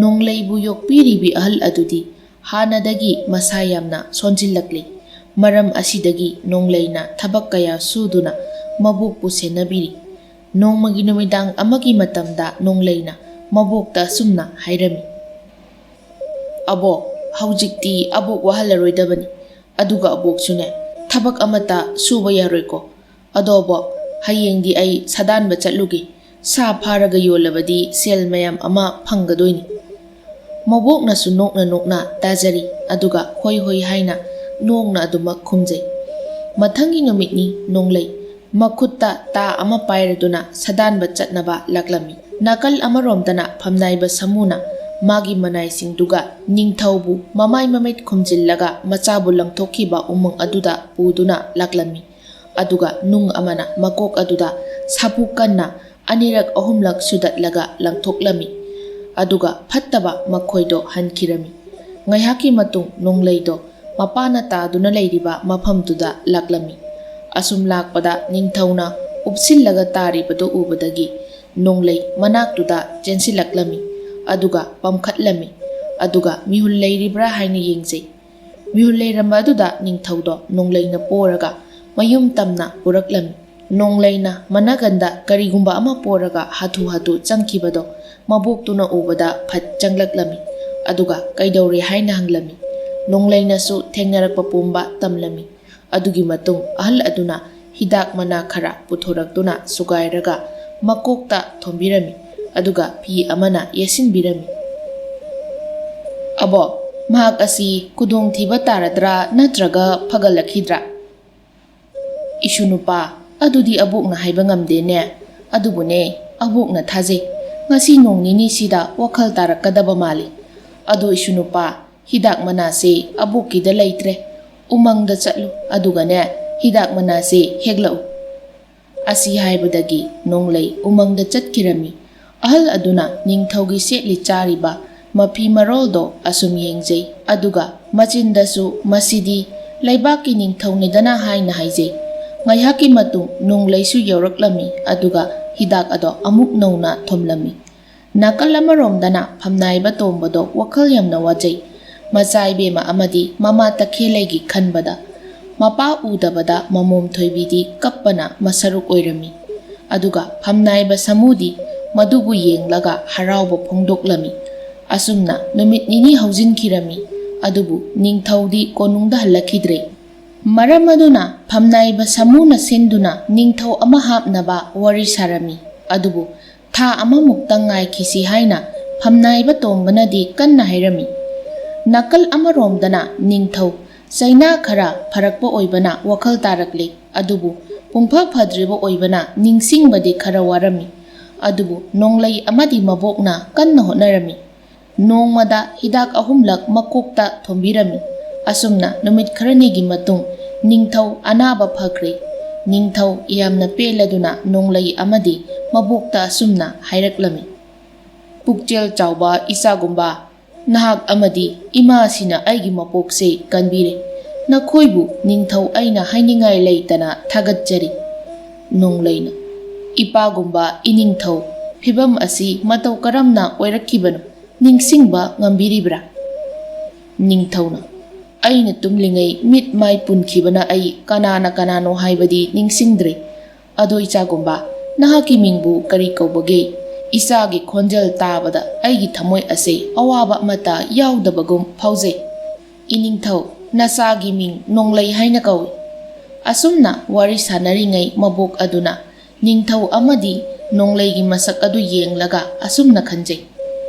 ꯅꯣꯡꯂꯩꯕꯨ ꯌꯣꯛꯄꯤꯔꯤꯕꯤ ꯑꯍꯜ ꯑꯗꯨꯗꯤ ꯍꯥꯟꯅꯗꯒꯤ ꯃꯁꯥ ꯌꯥꯝꯅ ꯁꯣꯟꯖꯤꯜꯂꯛꯂꯦ꯫ ꯃꯔꯝ ꯑꯁꯤꯗꯒꯤ ꯅꯣꯡꯂꯩꯅ ꯊꯕꯛ ꯀꯌꯥ ꯁꯨꯗꯨꯅ ꯃꯕꯣꯛꯄꯨ ꯁꯦꯟꯅꯕꯤꯔꯤ꯫ ꯅꯣꯡꯃꯒꯤ ꯅꯨꯃꯤꯗꯥꯡ ꯑꯃꯒꯤ ꯃꯇꯝꯗ ꯅꯣꯡꯂꯩꯅ ꯃꯕꯣꯛꯇ ꯑꯁꯨꯝꯅ ꯍꯥꯏꯔꯝꯃꯤ, "ꯑꯕꯣꯛ, ꯍꯧꯖꯤꯛꯇꯤ ꯑꯕꯣꯛ ꯋꯥꯍꯜꯂꯔꯣꯏꯗꯕꯅꯤ꯫ ꯑꯗꯨꯒ ꯑꯕꯣꯛꯁꯨꯅꯦ, ꯊꯕꯛ ꯑꯃꯠꯇ ꯁꯨꯕ ꯌꯥꯔꯣꯏꯀꯣ꯫ ꯑꯗꯣ ꯑꯕꯣꯛ, ꯍꯌꯦꯡꯗꯤ ꯑꯩ ꯁꯥꯗꯥꯟꯕ ꯆꯠꯂꯨꯒꯦ꯫ ꯁꯥ ꯐꯥꯔꯒ ꯌꯣꯜꯂꯕꯗꯤ ꯁꯦꯜ ꯃꯌꯥꯝ ꯑꯃ ꯐꯪꯒꯗꯣꯏꯅꯤ꯫" ꯃꯕꯣꯛꯅꯁꯨ ꯅꯣꯛꯅ ꯅꯣꯛꯅ ꯇꯥꯖꯔꯤ, ꯑꯗꯨꯒ "ꯍꯣꯏ ꯍꯣꯏ" ꯍꯥꯏꯅ ꯅꯣꯡꯅ ꯑꯗꯨꯃꯛ ꯈꯨꯝꯖꯩ꯫ ꯃꯊꯪꯒꯤ ꯅꯨꯃꯤꯠꯅꯤ꯫ ꯅꯣꯡꯂꯩ ꯃꯈꯨꯠꯇ ꯇꯥ ꯑꯃ ꯄꯥꯏꯔꯗꯨꯅ ꯁꯥꯗꯥꯟꯕ ꯆꯠꯅꯕ ꯂꯥꯛꯂꯝꯃꯤ꯫ ꯅꯥꯀꯜ ꯑꯃꯔꯣꯝꯗꯅ ꯐꯝꯅꯥꯏꯕ ꯁꯥꯃꯨꯅ ꯃꯥꯒꯤ ꯃꯅꯥꯏꯁꯤꯡꯗꯨꯒ ꯅꯤꯡꯊꯧꯕꯨ ꯃꯃꯥꯏ ꯃꯃꯤꯠ ꯈꯨꯝꯖꯤꯜꯂꯒ ꯃꯆꯥꯕꯨ ꯂꯪꯊꯣꯛꯈꯤꯕ ꯎꯃꯪ ꯑꯗꯨꯗ ꯄꯨꯗꯨꯅ ꯂꯥꯛꯂꯝꯃꯤ꯫ ꯑꯗꯨꯒ ꯅꯨꯡ ꯑꯃꯅ ꯃꯀꯣꯛ ꯑꯗꯨꯗ ꯁꯥꯐꯨ ꯀꯟꯅ ꯑꯅꯤꯔꯛ ꯑꯍꯨꯝꯂꯛ ꯁꯨꯗꯠꯂꯒ ꯂꯪꯊꯣꯛꯂꯝꯃꯤ꯫ ꯑꯗꯨꯒ ꯐꯠꯇꯕ ꯃꯈꯣꯏꯗꯣ ꯍꯟꯈꯤꯔꯝꯃꯤ꯫ ꯉꯥꯏꯍꯥꯛꯀꯤ ꯃꯇꯨꯡ ꯅꯣꯡꯂꯩꯗꯣ ꯃꯄꯥꯅ ꯇꯥꯗꯨꯅ ꯂꯩꯔꯤꯕ ꯃꯐꯝꯗꯨꯗ ꯂꯥꯛꯂꯝꯃꯤ꯫ ꯑꯁꯨꯝ ꯂꯥꯛꯄꯗ ꯅꯤꯡꯊꯧꯅ ꯎꯞꯁꯤꯜꯂꯒ ꯇꯥꯔꯤꯕꯗꯨ ꯎꯕꯗꯒꯤ ꯅꯣꯡꯂꯩ ꯃꯅꯥꯛꯇꯨꯗ ꯆꯦꯟꯁꯤꯜꯂꯛꯂꯝꯃꯤ, ꯑꯗꯨꯒ ꯄꯝꯈꯠꯂꯝꯃꯤ, ꯑꯗꯨꯒ ꯃꯤꯍꯨꯜ ꯂꯩꯔꯤꯕ꯭ꯔꯥ ꯍꯥꯏꯅ ꯌꯦꯡꯖꯩ꯫ ꯃꯤꯍꯨꯜ ꯂꯩꯔꯝꯕ ꯑꯗꯨꯗ ꯅꯤꯡꯊꯧꯗꯣ ꯅꯣꯡꯂꯩꯅ ꯄꯣꯔꯒ ꯃꯌꯨꯝ ꯇꯝꯅ ꯄꯨꯔꯛꯂꯝꯃꯤ꯫ ꯅꯣꯡꯂꯩꯅ ꯃꯅꯥꯒꯟꯗ ꯀꯔꯤꯒꯨꯝꯕ ꯑꯃ ꯄꯣꯔꯒ ꯍꯥꯊꯨ ꯍꯥꯊꯨ ꯆꯪꯈꯤꯕꯗꯣ ꯃꯕꯣꯛꯇꯨꯅ ꯎꯕꯗ ꯐꯠ ꯆꯪꯂꯛꯂꯝꯃꯤ, ꯑꯗꯨꯒ "ꯀꯩꯗꯧꯔꯦ?" ꯍꯥꯏꯅ ꯍꯪꯂꯝꯃꯤ꯫ ꯅꯣꯡꯂꯩꯅꯁꯨ ꯊꯦꯡꯅꯔꯛꯄ ꯄꯨꯝꯕ ꯇꯝꯂꯝꯃꯤ꯫ ꯑꯗꯨꯒꯤ ꯃꯇꯨꯡ ꯑꯍꯜ ꯑꯗꯨꯅ ꯍꯤꯗꯥꯛ ꯃꯅꯥ ꯈꯔ ꯄꯨꯊꯣꯔꯛꯇꯨꯅ ꯁꯨꯒꯥꯏꯔꯒ ꯃꯀꯣꯛꯇ ꯊꯣꯝꯕꯤꯔꯝꯃꯤ, ꯑꯗꯨꯒ ꯐꯤ ꯑꯃꯅ ꯌꯦꯠꯁꯤꯟꯕꯤꯔꯝꯃꯤ꯫ "ꯑꯕꯣꯛ, ꯃꯍꯥꯛ ꯑꯁꯤ ꯈꯨꯗꯣꯡꯊꯤꯕ ꯇꯥꯔꯗ꯭ꯔꯥ ꯅꯠꯇ꯭ꯔꯒ ꯐꯒꯠꯂꯛꯈꯤꯗ꯭ꯔꯥ?" "ꯏꯁꯨ ꯅꯨꯄꯥ, ꯑꯗꯨꯗꯤ ꯑꯕꯣꯛꯅ ꯍꯥꯏꯕ ꯉꯝꯗꯦꯅꯦ꯫ ꯑꯗꯨꯕꯨꯅꯦ, ꯑꯕꯣꯛꯅ ꯊꯥꯖꯩ, ꯉꯁꯤ ꯅꯣꯡ ꯅꯤꯅꯤꯁꯤꯗ ꯋꯥꯈꯜ ꯇꯥꯔꯛꯀꯗꯕ ꯃꯥꯜꯂꯤ꯫ ꯑꯗꯣ ꯏꯁꯨ ꯅꯨꯄꯥ, ꯍꯤꯗꯥꯛ ꯃꯅꯥꯁꯦ ꯑꯕꯣꯛꯀꯤꯗ ꯂꯩꯇ꯭ꯔꯦ꯫ ꯎꯃꯪꯗ ꯆꯠꯂꯨ, ꯑꯗꯨꯒꯅꯦ, ꯍꯤꯗꯥꯛ ꯃꯅꯥꯁꯦ ꯍꯦꯛꯂꯛꯎ꯫" ꯑꯁꯤ ꯍꯥꯏꯕꯗꯒꯤ ꯅꯣꯡꯂꯩ ꯎꯃꯪꯗ ꯆꯠꯈꯤꯔꯝꯃꯤ꯫ ꯑꯍꯜ ꯑꯗꯨꯅ ꯅꯤꯡꯊꯧꯒꯤ ꯁꯦꯠꯂꯤ ꯆꯥꯔꯤꯕ ꯃꯐꯤ ꯃꯔꯣꯜꯗꯣ ꯑꯁꯨꯝ ꯌꯦꯡꯖꯩ꯫ ꯑꯗꯨꯒ ꯃꯆꯤꯟꯗꯁꯨ, "ꯃꯁꯤꯗꯤ ꯂꯩꯕꯥꯛꯀꯤ ꯅꯤꯡꯊꯧꯅꯤꯗꯅ" ꯍꯥꯏꯅ ꯍꯥꯏꯖꯩ꯫ ꯉꯥꯏꯍꯥꯛꯀꯤ ꯃꯇꯨꯡ ꯅꯣꯡꯂꯩꯁꯨ ꯌꯧꯔꯛꯂꯝꯃꯤ, ꯑꯗꯨꯒ ꯍꯤꯗꯥꯛ ꯑꯗꯣ ꯑꯃꯨꯛ ꯅꯧꯅ ꯊꯣꯝꯂꯝꯃꯤ꯫ ꯅꯥꯀꯜ ꯑꯃꯔꯣꯝꯗꯅ ꯐꯝꯅꯥꯏꯕ ꯇꯣꯝꯕꯗꯣ ꯋꯥꯈꯜ ꯌꯥꯝꯅ ꯋꯥꯖꯩ꯫ ꯃꯆꯥ ꯏꯕꯦꯝꯃ ꯑꯃꯗꯤ ꯃꯃꯥ ꯇꯈꯦꯜꯂꯩꯒꯤ ꯈꯟꯕꯗ, ꯃꯄꯥ ꯎꯗꯕꯗ ꯃꯃꯣꯝ ꯊꯣꯏꯕꯤꯗꯤ ꯀꯞꯄꯅ ꯃꯁꯔꯨꯛ ꯑꯣꯏꯔꯝꯃꯤ꯫ ꯑꯗꯨꯒ ꯐꯝꯅꯥꯏꯕ ꯁꯥꯃꯨꯗꯤ ꯃꯗꯨꯕꯨ ꯌꯦꯡꯂꯒ ꯍꯔꯥꯎꯕ ꯐꯣꯡꯗꯣꯛꯂꯝꯃꯤ꯫ ꯑꯁꯨꯝꯅ ꯅꯨꯃꯤꯠ ꯅꯤꯅꯤ ꯍꯧꯖꯤꯟꯈꯤꯔꯝꯃꯤ꯫ ꯑꯗꯨꯕꯨ ꯅꯤꯡꯊꯧꯗꯤ ꯀꯣꯅꯨꯡꯗ ꯍꯜꯂꯛꯈꯤꯗ꯭ꯔꯦ꯫ ꯃꯔꯝ ꯑꯗꯨꯅ ꯐꯝꯅꯥꯏꯕ ꯁꯥꯃꯨꯅ ꯁꯤꯟꯗꯨꯅ ꯅꯤꯡꯊꯧ ꯑꯃ ꯍꯥꯞꯅꯕ ꯋꯥꯔꯤ ꯁꯥꯔꯝꯃꯤ꯫ ꯑꯗꯨꯕꯨ ꯊꯥ ꯑꯃꯃꯨꯛꯇꯪ ꯉꯥꯏꯈꯤꯁꯤ ꯍꯥꯏꯅ ꯐꯝꯅꯥꯏꯕ ꯇꯣꯝꯕꯅꯗꯤ ꯀꯟꯅ ꯍꯥꯏꯔꯝꯃꯤ꯫ ꯅꯥꯀꯜ ꯑꯃꯔꯣꯝꯗꯅ ꯅꯤꯡꯊꯧ ꯆꯩꯅꯥ ꯈꯔ ꯐꯔꯛꯄ ꯑꯣꯏꯕꯅ ꯋꯥꯈꯜ ꯇꯥꯔꯛꯂꯦ꯫ ꯑꯗꯨꯕꯨ ꯄꯨꯡꯐ ꯐꯗ꯭ꯔꯤꯕ ꯑꯣꯏꯕꯅ ꯅꯤꯡꯁꯤꯡꯕꯗꯤ ꯈꯔ ꯋꯥꯔꯝꯃꯤ꯫ ꯑꯗꯨꯕꯨ ꯅꯣꯡꯂꯩ ꯑꯃꯗꯤ ꯃꯕꯣꯛꯅ ꯀꯟꯅ ꯍꯣꯠꯅꯔꯝꯃꯤ꯫ ꯅꯣꯡꯃꯗ ꯍꯤꯗꯥꯛ ꯑꯍꯨꯝꯂꯛ ꯃꯀꯣꯛꯇ ꯊꯣꯝꯕꯤꯔꯝꯃꯤ꯫ ꯑꯁꯨꯝꯅ ꯅꯨꯃꯤꯠ ꯈꯔꯅꯤꯒꯤ ꯃꯇꯨꯡ ꯅꯤꯡꯊꯧ ꯑꯅꯥꯕ ꯐꯈ꯭ꯔꯦ꯫ ꯅꯤꯡꯊꯧ ꯌꯥꯝꯅ ꯄꯦꯜꯂꯗꯨꯅ ꯅꯣꯡꯂꯩ ꯑꯃꯗꯤ ꯃꯕꯣꯛꯇ ꯑꯁꯨꯝꯅ ꯍꯥꯏꯔꯛꯂꯝꯃꯤ: "ꯄꯨꯛꯆꯦꯜ ꯆꯥꯎꯕ ꯏꯆꯥꯒꯨꯝꯕ, ꯅꯍꯥꯛ ꯑꯃꯗꯤ ꯏꯃꯥꯁꯤꯅ ꯑꯩꯒꯤ ꯃꯄꯣꯛꯁꯦ ꯀꯟꯕꯤꯔꯦ꯫ ꯅꯈꯣꯏꯕꯨ ꯅꯤꯡꯊꯧ ꯑꯩꯅ ꯍꯥꯏꯅꯤꯡꯉꯥꯏ ꯂꯩꯇꯅ ꯊꯥꯒꯠꯆꯔꯤ"꯫ ꯅꯣꯡꯂꯩꯅ: "ꯏꯄꯥꯒꯨꯝꯕ ꯏꯅꯤꯡꯊꯧ, ꯐꯤꯕꯝ ꯑꯁꯤ ꯃꯇꯧ ꯀꯔꯝꯅ ꯑꯣꯏꯔꯛꯈꯤꯕꯅꯣ? ꯅꯤꯡꯁꯤꯡꯕ ꯉꯝꯕꯤꯔꯤꯕ꯭ꯔꯥ?" ꯅꯤꯡꯊꯧꯅ: "ꯑꯩꯅ ꯇꯨꯝꯂꯤꯉꯩ ꯃꯤꯠ ꯃꯥꯏ ꯄꯨꯟꯈꯤꯕꯅ ꯑꯩ ꯀꯅꯥꯅ ꯀꯅꯥꯅꯣ ꯍꯥꯏꯕꯗꯤ ꯅꯤꯡꯁꯤꯡꯗ꯭ꯔꯦ꯫ ꯑꯗꯣ ꯏꯆꯥꯒꯨꯝꯕ, ꯅꯍꯥꯛꯀꯤ ꯃꯤꯡꯕꯨ ꯀꯔꯤ ꯀꯧꯕꯒꯦ? ꯏꯆꯥꯒꯤ ꯈꯣꯟꯖꯦꯜ ꯇꯥꯕꯗ ꯑꯩꯒꯤ ꯊꯃꯣꯏ ꯑꯁꯦ ꯑꯋꯥꯕ ꯑꯃꯠꯇ ꯌꯥꯎꯗꯕꯒꯨꯝ ꯐꯥꯎꯖꯩ"꯫ "ꯏꯅꯤꯡꯊꯧ, ꯅꯆꯥꯒꯤ ꯃꯤꯡ ꯅꯣꯡꯂꯩ ꯍꯥꯏꯅ ꯀꯧꯏ"꯫ ꯑꯁꯨꯝꯅ ꯋꯥꯔꯤ ꯁꯥꯟꯅꯔꯤꯉꯩ ꯃꯕꯣꯛ ꯑꯗꯨꯅ ꯅꯤꯡꯊꯧ ꯑꯃꯗꯤ ꯅꯣꯡꯂꯩꯒꯤ ꯃꯁꯛ ꯑꯗꯨ ꯌꯦꯡꯂꯒ ꯑꯁꯨꯝꯅ ꯈꯟꯖꯩ: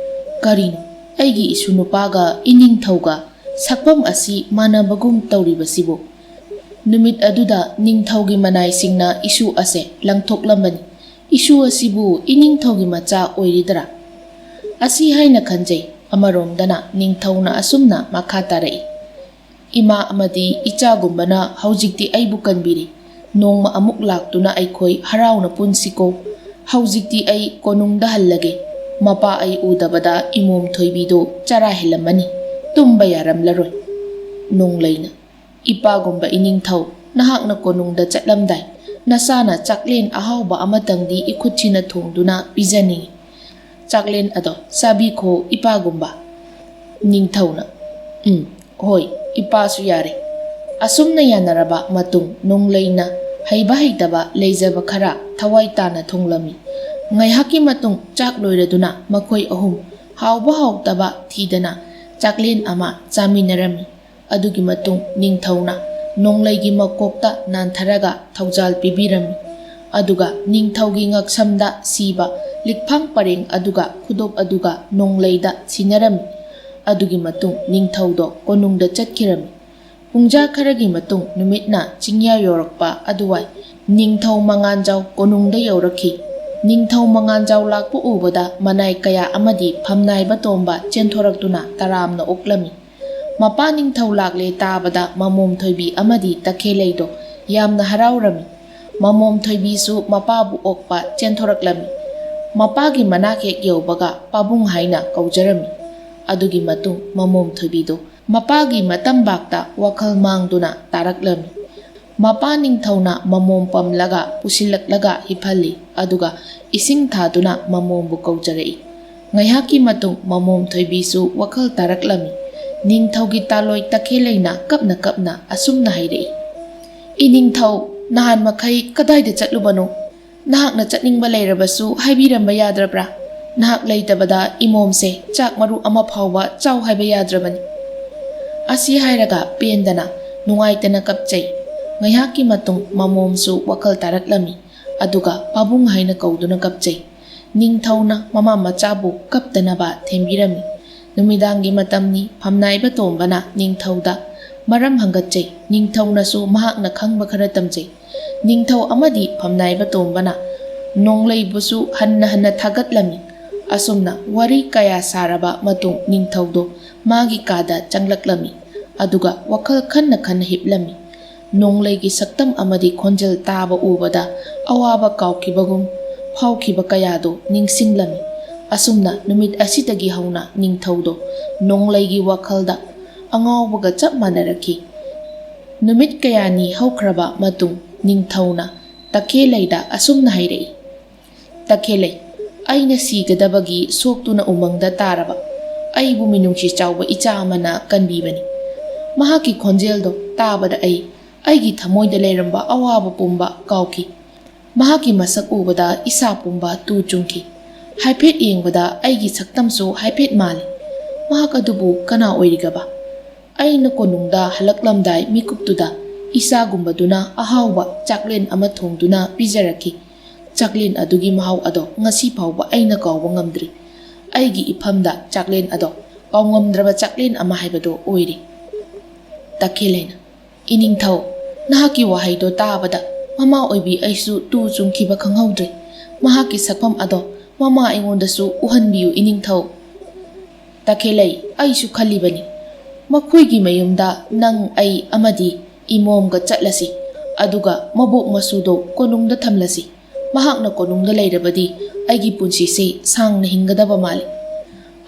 "ꯀꯔꯤꯅꯣ, ꯑꯩꯒꯤ ꯏꯁꯨ ꯅꯨꯄꯥꯒ ꯏꯅꯤꯡꯊꯧꯒ ꯁꯛꯐꯝ ꯑꯁꯤ ꯃꯥꯟꯅꯕꯒꯨꯝ ꯇꯧꯔꯤꯕꯁꯤꯕꯨ?" ꯅꯨꯃꯤꯠ ꯑꯗꯨꯗ ꯅꯤꯡꯊꯧꯒꯤ ꯃꯅꯥꯏꯁꯤꯡꯅ ꯏꯁꯨ ꯑꯁꯦ ꯂꯪꯊꯣꯛꯂꯝꯕꯅꯤ꯫ "ꯏꯁꯨ ꯑꯁꯤꯕꯨ ꯏꯅꯤꯡꯊꯧꯒꯤ ꯃꯆꯥ ꯑꯣꯏꯔꯤꯗꯔꯥ?" ꯑꯁꯤ ꯍꯥꯏꯅ ꯈꯟꯖꯩ꯫ ꯑꯃꯔꯣꯝꯗꯅ ꯅꯤꯡꯊꯧꯅ ꯑꯁꯨꯝꯅ ꯃꯈꯥ ꯇꯥꯔꯛꯏ: "ꯏꯃꯥ ꯑꯃꯗꯤ ꯏꯆꯥꯒꯨꯝꯕꯅ ꯍꯧꯖꯤꯛꯇꯤ ꯑꯩꯕꯨ ꯀꯟꯕꯤꯔꯤ꯫ ꯅꯣꯡꯃ ꯑꯃꯨꯛ ꯂꯥꯛꯇꯨꯅ ꯑꯩꯈꯣꯏ ꯍꯔꯥꯎꯅ ꯄꯨꯟꯁꯤꯀꯣ꯫ ꯍꯧꯖꯤꯛꯇꯤ ꯑꯩ ꯀꯣꯅꯨꯡꯗ ꯍꯜꯂꯒꯦ"꯫ "ꯃꯄꯥ ꯑꯩ ꯎꯗꯕꯗ ꯏꯃꯣꯝ ꯊꯣꯏꯕꯤꯗꯣ ꯆꯔꯥ ꯍꯦꯜꯂꯝꯃꯅꯤ, ꯇꯨꯝꯕ ꯌꯥꯔꯝꯂꯔꯣꯏ꯫" ꯅꯣꯡꯂꯩꯅ, "ꯏꯄꯥꯒꯨꯝꯕ ꯏꯅꯤꯡꯊꯧ, ꯅꯍꯥꯛꯅ ꯀꯣꯅꯨꯡꯗ ꯆꯠꯂꯝꯗꯥꯏ, ꯅꯆꯥꯅ ꯆꯥꯛꯂꯦꯟ ꯑꯍꯥꯎꯕ ꯑꯃꯇꯪꯗꯤ ꯏꯈꯨꯠꯁꯤꯅ ꯊꯣꯡꯗꯨꯅ ꯄꯤꯖꯅꯤꯡꯏ꯫ ꯆꯥꯛꯂꯦꯟ ꯑꯗꯣ ꯆꯥꯕꯤꯈꯣ, ꯏꯄꯥꯒꯨꯝꯕ꯫" ꯅꯤꯡꯊꯧꯅ, "ꯎꯝ, ꯍꯣꯏ, ꯏꯄꯥꯁꯨ ꯌꯥꯔꯦ꯫" ꯑꯁꯨꯝꯅ ꯌꯥꯅꯔꯕ ꯃꯇꯨꯡ, ꯅꯣꯡꯂꯩꯅ ꯍꯩꯕ ꯍꯩꯇꯕ ꯂꯩꯖꯕ ꯈꯔ ꯊꯋꯥꯏ ꯇꯥꯅ ꯊꯣꯡꯂꯝꯃꯤ꯫ ꯉꯥꯏꯍꯥꯛꯀꯤ ꯃꯇꯨꯡ, ꯆꯥꯛ ꯂꯣꯏꯔꯗꯨꯅ ꯃꯈꯣꯏ ꯑꯍꯨꯝ ꯍꯥꯎꯕ ꯍꯥꯎꯇꯕ ꯊꯤꯗꯅ ꯆꯥꯛꯂꯦꯟ ꯑꯃ ꯆꯥꯃꯤꯟꯅꯔꯝꯃꯤ꯫ ꯑꯗꯨꯒꯤ ꯃꯇꯨꯡ, ꯅꯤꯡꯊꯧꯅ ꯅꯣꯡꯂꯩꯒꯤ ꯃꯀꯣꯛꯇ ꯅꯥꯟꯊꯔꯒ ꯊꯧꯖꯥꯜ ꯄꯤꯕꯤꯔꯝꯃꯤ꯫ ꯑꯗꯨꯒ ꯅꯤꯡꯊꯧꯒꯤ ꯉꯛꯁꯝꯗ ꯁꯤꯕ ꯂꯤꯛꯐꯥꯡ ꯄꯔꯦꯡ ꯑꯗꯨꯒ ꯈꯨꯗꯣꯞ ꯑꯗꯨꯒ ꯅꯣꯡꯂꯩꯗ ꯁꯤꯟꯅꯔꯝꯃꯤ꯫ ꯑꯗꯨꯒꯤ ꯃꯇꯨꯡ, ꯅꯤꯡꯊꯧꯗꯣ ꯀꯣꯅꯨꯡꯗ ꯆꯠꯈꯤꯔꯝꯃꯤ꯫ ꯄꯨꯡꯖꯥ ꯈꯔꯒꯤ ꯃꯇꯨꯡ, ꯅꯨꯃꯤꯠꯅ ꯆꯤꯡꯌꯥ ꯌꯧꯔꯛꯄ ꯑꯗꯨꯋꯥꯏ, ꯅꯤꯡꯊꯧ ꯃꯉꯥꯟꯖꯥꯎ ꯀꯣꯅꯨꯡꯗ ꯌꯧꯔꯛꯈꯤ꯫ ꯅꯤꯡꯊꯧ ꯃꯉꯥꯟꯖꯥꯎ ꯂꯥꯛꯄ ꯎꯕꯗ ꯃꯅꯥꯏ ꯀꯌꯥ ꯑꯃꯗꯤ ꯐꯝꯅꯥꯏꯕ ꯇꯣꯝꯕ ꯆꯦꯟꯊꯣꯔꯛꯇꯨꯅ ꯇꯔꯥꯝꯅ ꯑꯣꯛꯂꯝꯃꯤ꯫ ꯃꯄꯥ ꯅꯤꯡꯊꯧ ꯂꯥꯛꯂꯦ ꯇꯥꯕꯗ ꯃꯃꯣꯝ ꯊꯣꯏꯕꯤ ꯑꯃꯗꯤ ꯇꯈꯦꯜꯂꯩꯗꯣ ꯌꯥꯝꯅ ꯍꯔꯥꯎꯔꯝꯃꯤ꯫ ꯃꯃꯣꯝ ꯊꯣꯏꯕꯤꯁꯨ ꯃꯄꯥꯕꯨ ꯑꯣꯛꯄ ꯆꯦꯟꯊꯣꯔꯛꯂꯝꯃꯤ꯫ ꯃꯄꯥꯒꯤ ꯃꯅꯥꯛ ꯍꯦꯛ ꯌꯧꯕꯒ ꯄꯥꯕꯨꯡ ꯍꯥꯏꯅ ꯀꯧꯖꯔꯝꯃꯤ꯫ ꯑꯗꯨꯒꯤ ꯃꯇꯨꯡ, ꯃꯃꯣꯝ ꯊꯣꯏꯕꯤꯗꯣ ꯃꯄꯥꯒꯤ ꯃꯇꯝꯕꯥꯛꯇ ꯋꯥꯈꯜ ꯃꯥꯡꯗꯨꯅ ꯇꯥꯔꯛꯂꯝꯃꯤ꯫ ꯃꯄꯥ ꯅꯤꯡꯊꯧꯅ ꯃꯃꯣꯝ ꯄꯝꯂꯒ ꯄꯨꯁꯤꯜꯂꯛꯂꯒ ꯍꯤꯞꯍꯜꯂꯤ, ꯑꯗꯨꯒ ꯏꯁꯤꯡ ꯊꯥꯗꯨꯅ ꯃꯃꯣꯝꯕꯨ ꯀꯧꯖꯔꯛꯏ꯫ ꯉꯥꯏꯍꯥꯛꯀꯤ ꯃꯇꯨꯡ, ꯃꯃꯣꯝ ꯊꯣꯏꯕꯤꯁꯨ ꯋꯥꯈꯜ ꯇꯥꯔꯛꯂꯝꯃꯤ꯫ ꯅꯤꯡꯊꯧꯒꯤ ꯇꯥꯂꯣꯏ ꯇꯈꯦꯜꯂꯩꯅ ꯀꯞꯅ ꯀꯞꯅ ꯑꯁꯨꯝꯅ ꯍꯥꯏꯔꯛꯏ, "ꯏꯅꯤꯡꯊꯧ, ꯅꯍꯥꯟ ꯃꯈꯩ ꯀꯗꯥꯏꯗ ꯆꯠꯂꯨꯕꯅꯣ? ꯅꯍꯥꯛꯅ ꯆꯠꯅꯤꯡꯕ ꯂꯩꯔꯕꯁꯨ ꯍꯥꯏꯕꯤꯔꯝꯕ ꯌꯥꯗ꯭ꯔꯕ꯭ꯔꯥ? ꯅꯍꯥꯛ ꯂꯩꯇꯕꯗ ꯏꯃꯣꯝꯁꯦ ꯆꯥꯛ ꯃꯔꯨ ꯑꯃ ꯐꯥꯎꯕ ꯆꯥꯎ ꯍꯥꯏꯕ ꯌꯥꯗ꯭ꯔꯕꯅꯤ꯫" ꯑꯁꯤ ꯍꯥꯏꯔꯒ ꯄꯦꯟꯗꯅ, ꯅꯨꯡꯉꯥꯏꯇꯅ ꯀꯞꯆꯩ꯫ ꯉꯥꯏꯍꯥꯛꯀꯤ ꯃꯇꯨꯡ, ꯃꯃꯣꯝꯁꯨ ꯋꯥꯈꯜ ꯇꯥꯔꯛꯂꯝꯃꯤ, ꯑꯗꯨꯒ ꯄꯥꯕꯨꯡ ꯍꯥꯏꯅ ꯀꯧꯗꯨꯅ ꯀꯞꯆꯩ꯫ ꯅꯤꯡꯊꯧꯅ ꯃꯃꯥ ꯃꯆꯥꯕꯨ ꯀꯞꯇꯅꯕ ꯊꯦꯝꯕꯤꯔꯝꯃꯤ꯫ ꯅꯨꯃꯤꯗꯥꯡꯒꯤ ꯃꯇꯝꯅꯤ, ꯐꯝꯅꯥꯏꯕ ꯇꯣꯝꯕꯅ ꯅꯤꯡꯊꯧꯗ ꯃꯔꯝ ꯍꯪꯒꯠꯆꯩ꯫ ꯅꯤꯡꯊꯧꯅꯁꯨ ꯃꯍꯥꯛꯅ ꯈꯪꯕ ꯈꯔ ꯇꯝꯖꯩ꯫ ꯅꯤꯡꯊꯧ ꯑꯃꯗꯤ ꯐꯝꯅꯥꯏꯕ ꯇꯣꯝꯕꯅ ꯅꯣꯡꯂꯩꯕꯨꯁꯨ ꯍꯟꯅ ꯍꯟꯅ ꯊꯥꯒꯠꯂꯝꯃꯤ꯫ ꯑꯁꯨꯝꯅ ꯋꯥꯔꯤ ꯀꯌꯥ ꯁꯥꯔꯕ ꯃꯇꯨꯡ, ꯅꯤꯡꯊꯧꯗꯣ ꯃꯥꯒꯤ ꯀꯥꯗ ꯆꯪꯂꯛꯂꯝꯃꯤ, ꯑꯗꯨꯒ ꯋꯥꯈꯜ ꯈꯟꯅ ꯈꯟꯅ ꯍꯤꯞꯂꯝꯃꯤ꯫ ꯅꯣꯡꯂꯩꯒꯤ ꯁꯛꯇꯝ ꯑꯃꯗꯤ ꯈꯣꯟꯖꯦꯜ ꯇꯥꯕ ꯎꯕꯗ ꯑꯋꯥꯕ ꯀꯥꯎꯈꯤꯕꯒꯨꯝ ꯐꯥꯎꯈꯤꯕ ꯀꯌꯥꯗꯣ ꯅꯤꯡꯁꯤꯡꯂꯝꯃꯤ꯫ ꯑꯁꯨꯝꯅ ꯅꯨꯃꯤꯠ ꯑꯁꯤꯗꯒꯤ ꯍꯧꯅ ꯅꯤꯡꯊꯧꯗꯣ ꯅꯣꯡꯂꯩꯒꯤ ꯋꯥꯈꯜꯗ ꯑꯉꯥꯎꯕꯒ ꯆꯞ ꯃꯥꯟꯅꯔꯛꯈꯤ꯫ ꯅꯨꯃꯤꯠ ꯀꯌꯥꯅꯤ ꯍꯧꯈ꯭ꯔꯕ ꯃꯇꯨꯡ, ꯅꯤꯡꯊꯧꯅ ꯇꯈꯦꯜꯂꯩꯗ ꯑꯁꯨꯝꯅ ꯍꯥꯏꯔꯛꯏ, "ꯇꯈꯦꯜꯂꯩ, ꯑꯩꯅ ꯁꯤꯒꯗꯕꯒꯤ ꯁꯣꯛꯇꯨꯅ ꯎꯃꯪꯗ ꯇꯥꯔꯕ ꯑꯩꯕꯨ ꯃꯤꯅꯨꯡꯁꯤ ꯆꯥꯎꯕ ꯏꯆꯥ ꯑꯃꯅ ꯀꯟꯕꯤꯕꯅꯤ꯫ ꯃꯍꯥꯛꯀꯤ ꯈꯣꯟꯖꯦꯜꯗꯣ ꯇꯥꯕꯗ ꯑꯩ ꯑꯩꯒꯤ ꯊꯃꯣꯏꯗ ꯂꯩꯔꯝꯕ ꯑꯋꯥꯕ ꯄꯨꯝꯕ ꯀꯥꯎꯈꯤ꯫ ꯃꯍꯥꯛꯀꯤ ꯃꯁꯛ ꯎꯕꯗ ꯏꯁꯥ ꯄꯨꯝꯕ ꯇꯨ ꯆꯨꯡꯈꯤ꯫ ꯍꯥꯏꯐꯦꯠ ꯌꯦꯡꯕꯗ ꯑꯩꯒꯤ ꯁꯛꯇꯝꯁꯨ ꯍꯥꯏꯐꯦꯠ ꯃꯥꯜꯂꯤ꯫ ꯃꯍꯥꯛ ꯑꯗꯨꯕꯨ ꯀꯅꯥ ꯑꯣꯏꯔꯤꯒꯕ? ꯑꯩꯅ ꯀꯣꯅꯨꯡꯗ ꯍꯜꯂꯛꯂꯝꯗꯥꯏ ꯃꯤꯀꯨꯞꯇꯨꯗ ꯏꯆꯥꯒꯨꯝꯕꯗꯨꯅ ꯑꯍꯥꯎꯕ ꯆꯥꯛꯂꯦꯟ ꯑꯃ ꯊꯣꯡꯗꯨꯅ ꯄꯤꯖꯔꯛꯈꯤ꯫ ꯆꯥꯛꯂꯦꯟ ꯑꯗꯨꯒꯤ ꯃꯍꯥꯎ ꯑꯗꯣ ꯉꯁꯤ ꯐꯥꯎꯕ ꯑꯩꯅ ꯀꯥꯎꯕ ꯉꯝꯗ꯭ꯔꯤ꯫ ꯑꯩꯒꯤ ꯏꯐꯝꯗ ꯆꯥꯛꯂꯦꯟ ꯑꯗꯣ ꯀꯥꯎꯉꯝꯗ꯭ꯔꯕ ꯆꯥꯛꯂꯦꯟ ꯑꯃ ꯍꯥꯏꯕꯗꯣ ꯑꯣꯏꯔꯤ"꯫ ꯇꯈꯦꯜꯂꯩꯅ, "ꯏꯅꯤꯡꯊꯧ, ꯅꯍꯥꯛꯀꯤ ꯋꯥꯍꯩꯗꯣ ꯇꯥꯕꯗ ꯃꯃꯥ ꯑꯣꯏꯕꯤ ꯑꯩꯁꯨ ꯇꯨ ꯆꯨꯡꯈꯤꯕ ꯈꯪꯍꯧꯗ꯭ꯔꯦ꯫ ꯃꯍꯥꯛꯀꯤ ꯁꯛꯐꯝ ꯑꯗꯣ ꯃꯃꯥ ꯑꯩꯉꯣꯟꯗꯁꯨ ꯎꯍꯟꯕꯤꯌꯨ ꯏꯅꯤꯡꯊꯧ"꯫ ꯇꯈꯦꯜꯂꯩ, ꯑꯩꯁꯨ ꯈꯜꯂꯤꯕꯅꯤ꯫ ꯃꯈꯣꯏꯒꯤ ꯃꯌꯨꯝꯗ ꯅꯪ, ꯑꯩ ꯑꯃꯗꯤ ꯏꯃꯣꯝꯒ ꯆꯠꯂꯁꯤ꯫ ꯑꯗꯨꯒ ꯃꯕꯣꯛ ꯃꯁꯨꯗꯣ ꯀꯣꯅꯨꯡꯗ ꯊꯝꯂꯁꯤ꯫ ꯃꯍꯥꯛꯅ ꯀꯣꯅꯨꯡꯗ ꯂꯩꯔꯕꯗꯤ ꯑꯩꯒꯤ ꯄꯨꯟꯁꯤꯁꯦ ꯁꯥꯡꯅ ꯍꯤꯡꯒꯗꯕ ꯃꯥꯜꯂꯤ꯫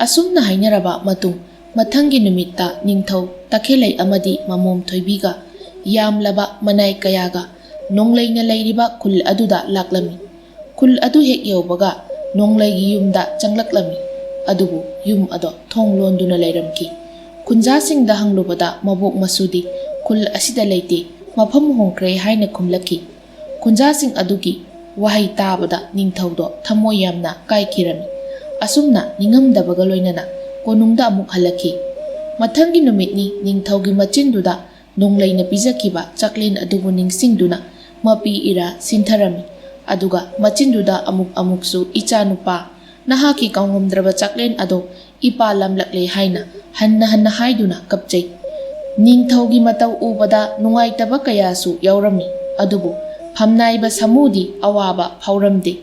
ꯑꯁꯨꯝꯅ ꯍꯥꯏꯅꯔꯕ ꯃꯇꯨꯡ, ꯃꯊꯪꯒꯤ ꯅꯨꯃꯤꯠꯇ ꯅꯤꯡꯊꯧ ꯇꯈꯦꯜꯂꯩ ꯑꯃꯗꯤ ꯃꯃꯣꯝ ꯊꯣꯏꯕꯤꯒ ꯌꯥꯝꯂꯕ ꯃꯅꯥꯏ ꯀꯌꯥꯒ ꯅꯣꯡꯂꯩꯅ ꯂꯩꯔꯤꯕ ꯈꯨꯜ ꯑꯗꯨꯗ ꯂꯥꯛꯂꯝꯃꯤ꯫ ꯈꯨꯜ ꯑꯗꯨ ꯍꯦꯛ ꯌꯧꯕꯒ ꯅꯣꯡꯂꯩꯒꯤ ꯌꯨꯝꯗ ꯆꯪꯂꯛꯂꯝꯃꯤ꯫ ꯑꯗꯨꯕꯨ ꯌꯨꯝ ꯑꯗꯣ ꯊꯣꯡ ꯂꯣꯟꯗꯨꯅ ꯂꯩꯔꯝꯈꯤ꯫ ꯈꯨꯟꯖꯥꯁꯤꯡꯗ ꯍꯪꯂꯨꯕꯗ ꯃꯕꯣꯛ ꯃꯁꯨꯗꯤ ꯈꯨꯜ ꯑꯁꯤꯗ ꯂꯩꯇꯦ, ꯃꯐꯝ ꯍꯣꯡꯈ꯭ꯔꯦ ꯍꯥꯏꯅ ꯈꯨꯝꯂꯛꯈꯤ꯫ ꯈꯨꯟꯖꯥꯁꯤꯡ ꯑꯗꯨꯒꯤ ꯋꯥꯍꯩ ꯇꯥꯕꯗ ꯅꯤꯡꯊꯧꯗꯣ ꯊꯃꯣꯏ ꯌꯥꯝꯅ ꯀꯥꯏꯈꯤꯔꯝꯃꯤ꯫ ꯑꯁꯨꯝꯅ ꯅꯤꯡꯉꯝꯗꯕꯒ ꯂꯣꯏꯅꯅ ꯀꯣꯅꯨꯡꯗ ꯑꯃꯨꯛ ꯍꯜꯂꯛꯈꯤ꯫ ꯃꯊꯪꯒꯤ ꯅꯨꯃꯤꯠꯅꯤ ꯅꯤꯡꯊꯧꯒꯤ ꯃꯆꯤꯟꯗꯨꯗ ꯅꯣꯡꯂꯩꯅ ꯄꯤꯖꯈꯤꯕ ꯆꯥꯛꯂꯦꯟ ꯑꯗꯨꯕꯨ ꯅꯤꯡꯁꯤꯡꯗꯨꯅ ꯃꯄꯤ ꯏꯔꯥ ꯁꯤꯟꯊꯔꯝꯃꯤ꯫ ꯑꯗꯨꯒ ꯃꯆꯤꯟꯗꯨꯗ ꯑꯃꯨꯛ ꯑꯃꯨꯛꯁꯨ, "ꯏꯆꯥꯅꯨꯄꯥ, ꯅꯍꯥꯛꯀꯤ ꯀꯥꯎꯉꯝꯗ꯭ꯔꯕ ꯆꯥꯛꯂꯦꯟ ꯑꯗꯣ ꯏꯄꯥ ꯂꯝꯂꯛꯂꯦ" ꯍꯥꯏꯅ ꯍꯟꯅ ꯍꯟꯅ ꯍꯥꯏꯗꯨꯅ ꯀꯞꯆꯩ꯫ ꯅꯤꯡꯊꯧꯒꯤ ꯃꯇꯧ ꯎꯕꯗ ꯅꯨꯡꯉꯥꯏꯇꯕ ꯀꯌꯥꯁꯨ ꯌꯥꯎꯔꯝꯃꯤ꯫ ꯑꯗꯨꯕꯨ ꯐꯝꯅꯥꯏꯕ ꯁꯥꯃꯨꯗꯤ ꯑꯋꯥꯕ ꯐꯥꯎꯔꯝꯗꯦ꯫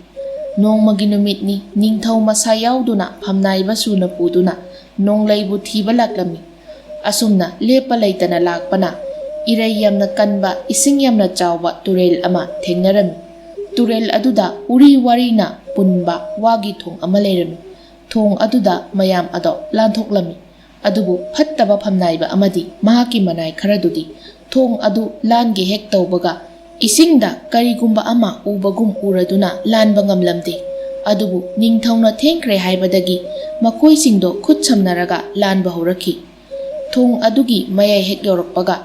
ꯅꯣꯡꯃꯒꯤ ꯅꯨꯃꯤꯠꯅꯤ, ꯅꯤꯡꯊꯧ ꯃꯁꯥ ꯌꯥꯎꯗꯨꯅ ꯐꯝꯅꯥꯏꯕ ꯁꯨꯅ ꯄꯨꯗꯨꯅ ꯅꯣꯡꯂꯩꯕꯨ ꯊꯤꯕ ꯂꯥꯛꯂꯝꯃꯤ꯫ ꯑꯁꯨꯝꯅ ꯂꯦꯞꯄ ꯂꯩꯇꯅ ꯂꯥꯛꯄꯅ ꯏꯔꯩ ꯌꯥꯝꯅ ꯀꯟꯕ, ꯏꯁꯤꯡ ꯌꯥꯝꯅ ꯆꯥꯎꯕ ꯇꯨꯔꯦꯜ ꯑꯃ ꯊꯦꯡꯅꯔꯝꯃꯤ꯫ ꯇꯨꯔꯦꯜ ꯑꯗꯨꯗ ꯎꯔꯤ ꯋꯥꯔꯤꯅ ꯄꯨꯟꯕ ꯋꯥꯒꯤ ꯊꯣꯡ ꯑꯃ ꯂꯩꯔꯝꯃꯤ꯫ ꯊꯣꯡ ꯑꯗꯨꯗ ꯃꯌꯥꯝ ꯑꯗꯣ ꯂꯥꯟꯊꯣꯛꯂꯝꯃꯤ꯫ ꯑꯗꯨꯕꯨ ꯐꯠꯇꯕ ꯐꯝꯅꯥꯏꯕ ꯑꯃꯗꯤ ꯃꯍꯥꯛꯀꯤ ꯃꯅꯥꯏ ꯈꯔꯗꯨꯗꯤ ꯊꯣꯡ ꯑꯗꯨ ꯂꯥꯟꯒꯦ ꯍꯦꯛ ꯇꯧꯕꯒ ꯏꯁꯤꯡꯗ ꯀꯔꯤꯒꯨꯝꯕ ꯑꯃ ꯎꯕꯒꯨꯝ ꯎꯔꯗꯨꯅ ꯂꯥꯟꯕ ꯉꯝꯂꯝꯗꯦ꯫ ꯑꯗꯨꯕꯨ ꯅꯤꯡꯊꯧꯅ ꯊꯦꯡꯈ꯭ꯔꯦ ꯍꯥꯏꯕꯗꯒꯤ ꯃꯈꯣꯏꯁꯤꯡꯗꯣ ꯈꯨꯠ ꯁꯝꯅꯔꯒ ꯂꯥꯟꯕ ꯍꯧꯔꯛꯈꯤ꯫ ꯊꯣꯡ ꯑꯗꯨꯒꯤ ꯃꯌꯥꯏ ꯍꯦꯛ ꯌꯧꯔꯛꯄꯒ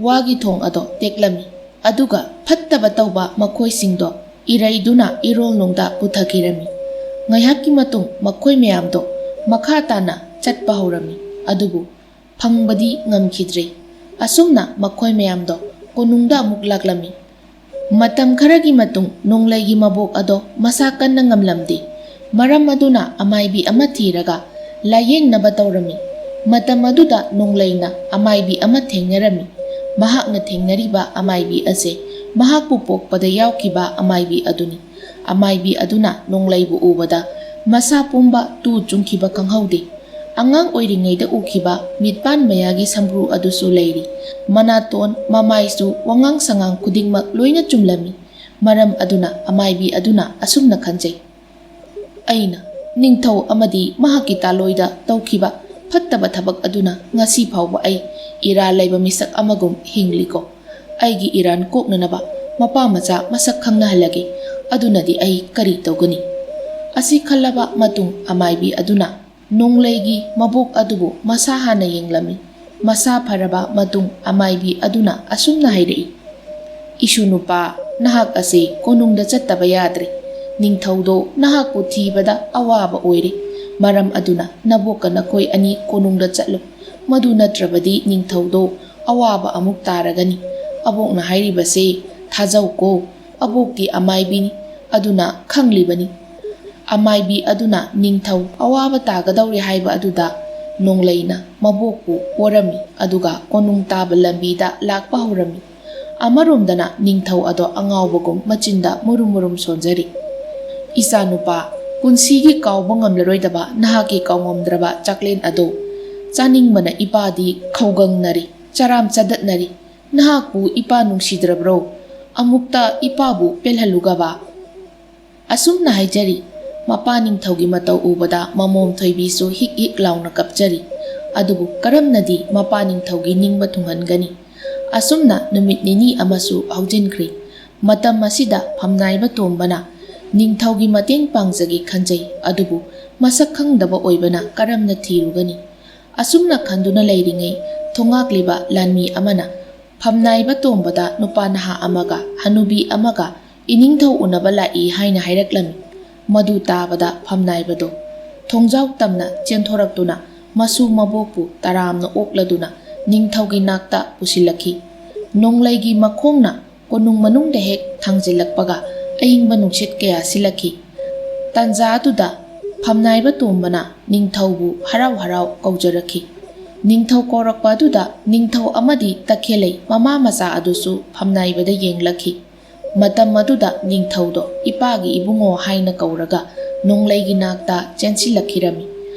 ꯋꯥꯒꯤ ꯊꯣꯡ ꯑꯗꯣ ꯇꯦꯛꯂꯝꯃꯤ꯫ ꯑꯗꯨꯒ ꯐꯠꯇꯕ ꯇꯧꯕ ꯃꯈꯣꯏꯁꯤꯡꯗꯣ ꯏꯔꯩꯗꯨꯅ ꯏꯔꯣꯜꯅꯨꯡꯗ ꯄꯨꯊꯈꯤꯔꯝꯃꯤ꯫ ꯉꯥꯏꯍꯥꯛꯀꯤ ꯃꯇꯨꯡ ꯃꯈꯣꯏ ꯃꯌꯥꯝꯗꯣ ꯃꯈꯥ ꯇꯥꯅ ꯆꯠꯄ ꯍꯧꯔꯝꯃꯤ꯫ ꯑꯗꯨꯕꯨ ꯐꯪꯕꯗꯤ ꯉꯝꯈꯤꯗ꯭ꯔꯦ꯫ ꯑꯁꯨꯝꯅ ꯃꯈꯣꯏ ꯃꯌꯥꯝꯗꯣ ꯀꯣꯅꯨꯡꯗ ꯑꯃꯨꯛ ꯂꯥꯛꯂꯝꯃꯤ꯫ ꯃꯇꯝ ꯈꯔꯒꯤ ꯃꯇꯨꯡ ꯅꯣꯡꯂꯩꯒꯤ ꯃꯕꯣꯛ ꯑꯗꯣ ꯃꯁꯥ ꯀꯟꯅ ꯉꯝꯂꯝꯗꯦ꯫ ꯃꯔꯝ ꯑꯗꯨꯅ ꯑꯃꯥꯏꯕꯤ ꯑꯃ ꯊꯤꯔꯒ ꯂꯥꯌꯦꯡꯅꯕ ꯇꯧꯔꯝꯃꯤ꯫ ꯃꯇꯝ ꯑꯗꯨꯗ ꯅꯣꯡꯂꯩꯅ ꯑꯃꯥꯏꯕꯤ ꯑꯃ ꯊꯦꯡꯅꯔꯝꯃꯤ꯫ ꯃꯍꯥꯛꯅ ꯊꯦꯡꯅꯔꯤꯕ ꯑꯃꯥꯏꯕꯤ ꯑꯁꯦ ꯃꯍꯥꯛꯄꯨ ꯄꯣꯛꯄꯗ ꯌꯥꯎꯈꯤꯕ ꯑꯃꯥꯏꯕꯤ ꯑꯗꯨꯅꯤ꯫ ꯑꯃꯥꯏꯕꯤ ꯑꯗꯨꯅ ꯅꯣꯡꯂꯩꯕꯨ ꯎꯕꯗ ꯃꯁꯥ ꯄꯨꯝꯕ ꯇꯨ ꯆꯨꯡꯈꯤꯕ ꯈꯪꯍꯧꯗꯦ꯫ ꯑꯉꯥꯡ ꯑꯣꯏꯔꯤꯉꯩꯗ ꯎꯈꯤꯕ ꯃꯤꯠꯄꯥꯟ ꯃꯌꯥꯒꯤ ꯁꯝꯕ꯭ꯔꯨ ꯑꯗꯨꯁꯨ ꯂꯩꯔꯤ꯫ ꯃꯅꯥꯇꯣꯟ, ꯃꯃꯥꯏꯁꯨ, ꯋꯥꯉꯥꯡ ꯁꯉꯥꯡ ꯈꯨꯗꯤꯡꯃꯛ ꯂꯣꯏꯅ ꯆꯨꯝꯂꯝꯃꯤ꯫ ꯃꯔꯝ ꯑꯗꯨꯅ ꯑꯃꯥꯏꯕꯤ ꯑꯗꯨꯅ ꯑꯁꯨꯝꯅ ꯈꯟꯖꯩ, "ꯑꯩꯅ ꯅꯤꯡꯊꯧ ꯑꯃꯗꯤ ꯃꯍꯥꯛꯀꯤ ꯇꯥꯂꯣꯏꯗ ꯇꯧꯈꯤꯕ ꯐꯠꯇꯕ ꯊꯕꯛ ꯑꯗꯨꯅ ꯉꯁꯤ ꯐꯥꯎꯕ ꯑꯩ ꯏꯔꯥꯜ ꯂꯩꯕ ꯃꯤꯁꯛ ꯑꯃꯒꯨꯝ ꯍꯤꯡꯂꯤꯀꯣ꯫ ꯑꯩꯒꯤ ꯏꯔꯥꯟ ꯀꯣꯛꯅꯅꯕ ꯃꯄꯥ ꯃꯆꯥ ꯃꯁꯛ ꯈꯪꯅꯍꯜꯂꯒꯦ꯫ ꯑꯗꯨꯅꯗꯤ ꯑꯩ ꯀꯔꯤ ꯇꯧꯒꯅꯤ?" ꯑꯁꯤ ꯈꯜꯂꯕ ꯃꯇꯨꯡ ꯑꯃꯥꯏꯕꯤ ꯑꯗꯨꯅ ꯅꯣꯡꯂꯩꯒꯤ ꯃꯕꯣꯛ ꯑꯗꯨꯕꯨ ꯃꯁꯥ ꯍꯥꯟꯅ ꯌꯦꯡꯂꯝꯃꯤ꯫ ꯃꯁꯥ ꯐꯔꯕ ꯃꯇꯨꯡ ꯑꯃꯥꯏꯕꯤ ꯑꯗꯨꯅ ꯑꯁꯨꯝꯅ ꯍꯥꯏꯔꯛꯏ, "ꯏꯁꯨ ꯅꯨꯄꯥ, ꯅꯍꯥꯛ ꯑꯁꯤ ꯀꯣꯅꯨꯡꯗ ꯆꯠꯇꯕ ꯌꯥꯗ꯭ꯔꯦ꯫ ꯅꯤꯡꯊꯧꯗꯣ ꯅꯍꯥꯛꯄꯨ ꯊꯤꯕꯗ ꯑꯋꯥꯕ ꯑꯣꯏꯔꯦ꯫ ꯃꯔꯝ ꯑꯗꯨꯅ ꯅꯕꯣꯛꯀ ꯅꯈꯣꯏ ꯑꯅꯤ ꯀꯣꯅꯨꯡꯗ ꯆꯠꯂꯨ꯫ ꯃꯗꯨ ꯅꯠꯇ꯭ꯔꯕꯗꯤ ꯅꯤꯡꯊꯧꯗꯣ ꯑꯋꯥꯕ ꯑꯃꯨꯛ ꯇꯥꯔꯒꯅꯤ꯫ ꯑꯕꯣꯛꯅ ꯍꯥꯏꯔꯤꯕꯁꯦ ꯊꯥꯖꯧꯀꯣ꯫ ꯑꯕꯣꯛꯇꯤ ꯑꯃꯥꯏꯕꯤꯅꯤ, ꯑꯗꯨꯅ ꯈꯪꯂꯤꯕꯅꯤ꯫" ꯑꯃꯥꯏꯕꯤ ꯑꯗꯨꯅ ꯅꯤꯡꯊꯧ ꯑꯋꯥꯕ ꯇꯥꯒꯗꯧꯔꯦ ꯍꯥꯏꯕ ꯑꯗꯨꯗ ꯅꯣꯡꯂꯩꯅ ꯃꯕꯣꯛꯄꯨ ꯄꯣꯔꯝꯃꯤ, ꯑꯗꯨꯒ ꯀꯣꯅꯨꯡ ꯇꯥꯕ ꯂꯝꯕꯤꯗ ꯂꯥꯛꯄ ꯍꯧꯔꯝꯃꯤ꯫ ꯑꯃꯔꯣꯝꯗꯅ ꯅꯤꯡꯊꯧ ꯑꯗꯣ ꯑꯉꯥꯎꯕꯒꯨꯝ ꯃꯆꯤꯟꯗ ꯃꯨꯔꯨꯝ ꯃꯨꯔꯨꯝ ꯁꯣꯟꯖꯔꯤ꯫ "ꯏꯆꯥꯅꯨꯄꯥ, ꯄꯨꯟꯁꯤꯒꯤ ꯀꯥꯎꯕ ꯉꯝꯂꯔꯣꯏꯗꯕ ꯅꯍꯥꯛꯀꯤ ꯀꯥꯎꯉꯝꯗ꯭ꯔꯕ ꯆꯥꯛꯂꯦꯟ ꯑꯗꯣ ꯆꯥꯅꯤꯡꯕꯅ ꯏꯄꯥꯗꯤ ꯈꯧꯒꯪꯅꯔꯤ, ꯆꯔꯥꯝ ꯆꯗꯠꯅꯔꯤ꯫ ꯅꯍꯥꯛꯄꯨ ꯏꯄꯥ ꯅꯨꯡꯁꯤꯗ꯭ꯔꯕ꯭ꯔꯣ? ꯑꯃꯨꯛꯇ ꯏꯄꯥꯕꯨ ꯄꯦꯜꯍꯜꯂꯨꯒꯕ?" ꯑꯁꯨꯝꯅ ꯍꯥꯏꯖꯔꯤ, ꯃꯄꯥ ꯅꯤꯡꯊꯧꯒꯤ ꯃꯇꯧ ꯎꯕꯗ ꯃꯃꯣꯝ ꯊꯣꯏꯕꯤꯁꯨ ꯍꯤꯛ ꯍꯤꯛ ꯂꯥꯎꯅ ꯀꯞꯆꯔꯤ꯫ ꯑꯗꯨꯕꯨ ꯀꯔꯝꯅꯗꯤ ꯃꯄꯥ ꯅꯤꯡꯊꯧꯒꯤ ꯅꯤꯡꯕ ꯊꯨꯡꯍꯟꯒꯅꯤ? ꯑꯁꯨꯝꯅ ꯅꯨꯃꯤꯠ ꯅꯤꯅꯤ ꯑꯃꯁꯨ ꯍꯧꯖꯤꯟꯈ꯭ꯔꯦ꯫ ꯃꯇꯝ ꯑꯁꯤꯗ ꯐꯝꯅꯥꯏꯕ ꯇꯣꯝꯕꯅ ꯅꯤꯡꯊꯧꯒꯤ ꯃꯇꯦꯡ ꯄꯥꯡꯖꯒꯦ ꯈꯟꯖꯩ, ꯑꯗꯨꯕꯨ ꯃꯁꯛ ꯈꯪꯗꯕ ꯑꯣꯏꯕꯅ ꯀꯔꯝꯅ ꯊꯤꯔꯨꯒꯅꯤ? ꯑꯁꯨꯝꯅ ꯈꯟꯗꯨꯅ ꯂꯩꯔꯤꯉꯩ ꯊꯣꯉꯥꯛꯂꯤꯕ ꯂꯥꯟꯃꯤ ꯑꯃꯅ ꯐꯝꯅꯥꯏꯕ ꯇꯣꯝꯕꯗ ꯅꯨꯄꯥ ꯅꯍꯥ ꯑꯃꯒ ꯍꯅꯨꯕꯤ ꯑꯃꯒ ꯏꯅꯤꯡꯊꯧ ꯎꯅꯕ ꯂꯥꯛꯏ ꯍꯥꯏꯅ ꯍꯥꯏꯔꯛꯂꯝꯃꯤ꯫ ꯃꯗꯨ ꯇꯥꯕꯗ ꯐꯝꯅꯥꯏꯕꯗꯣ ꯊꯣꯡꯖꯥꯎ ꯇꯝꯅ ꯆꯦꯟꯊꯣꯔꯛꯇꯨꯅ ꯃꯁꯨ ꯃꯕꯣꯛꯄꯨ ꯇꯔꯥꯝꯅ ꯑꯣꯛꯂꯗꯨꯅ ꯅꯤꯡꯊꯧꯒꯤ ꯅꯥꯛꯇ ꯄꯨꯁꯤꯜꯂꯛꯈꯤ꯫ ꯅꯣꯡꯂꯩꯒꯤ ꯃꯈꯣꯡꯅ ꯀꯣꯅꯨꯡ ꯃꯅꯨꯡꯗ ꯍꯦꯛ ꯊꯥꯡꯖꯤꯜꯂꯛꯄꯒ ꯑꯏꯪꯕ ꯅꯨꯡꯁꯤꯠ ꯀꯌꯥ ꯁꯤꯜꯂꯛꯈꯤ꯫ ꯇꯥꯟꯖꯥ ꯑꯗꯨꯗ ꯐꯝꯅꯥꯏꯕ ꯇꯣꯝꯕꯅ ꯅꯤꯡꯊꯧꯕꯨ ꯍꯔꯥꯎ ꯍꯔꯥꯎ ꯀꯧꯖꯔꯛꯈꯤ꯫ ꯅꯤꯡꯊꯧ ꯀꯧꯔꯛꯄ ꯑꯗꯨꯗ ꯅꯤꯡꯊꯧ ꯑꯃꯗꯤ ꯇꯈꯦꯜꯂꯩ ꯃꯃꯥ ꯃꯆꯥ ꯑꯗꯨꯁꯨ ꯐꯝꯅꯥꯏꯕꯗ ꯌꯦꯡꯂꯛꯈꯤ꯫ ꯃꯇꯝ ꯑꯗꯨꯗ ꯅꯤꯡꯊꯧꯗꯣ ꯏꯄꯥꯒꯤ ꯏꯕꯨꯡꯉꯣ ꯍꯥꯏꯅ ꯀꯧꯔꯒ ꯅꯣꯡꯂꯩꯒꯤ ꯅꯥꯛꯇ ꯆꯦꯟꯁꯤꯜꯂꯛꯈꯤꯔꯝꯃꯤ꯫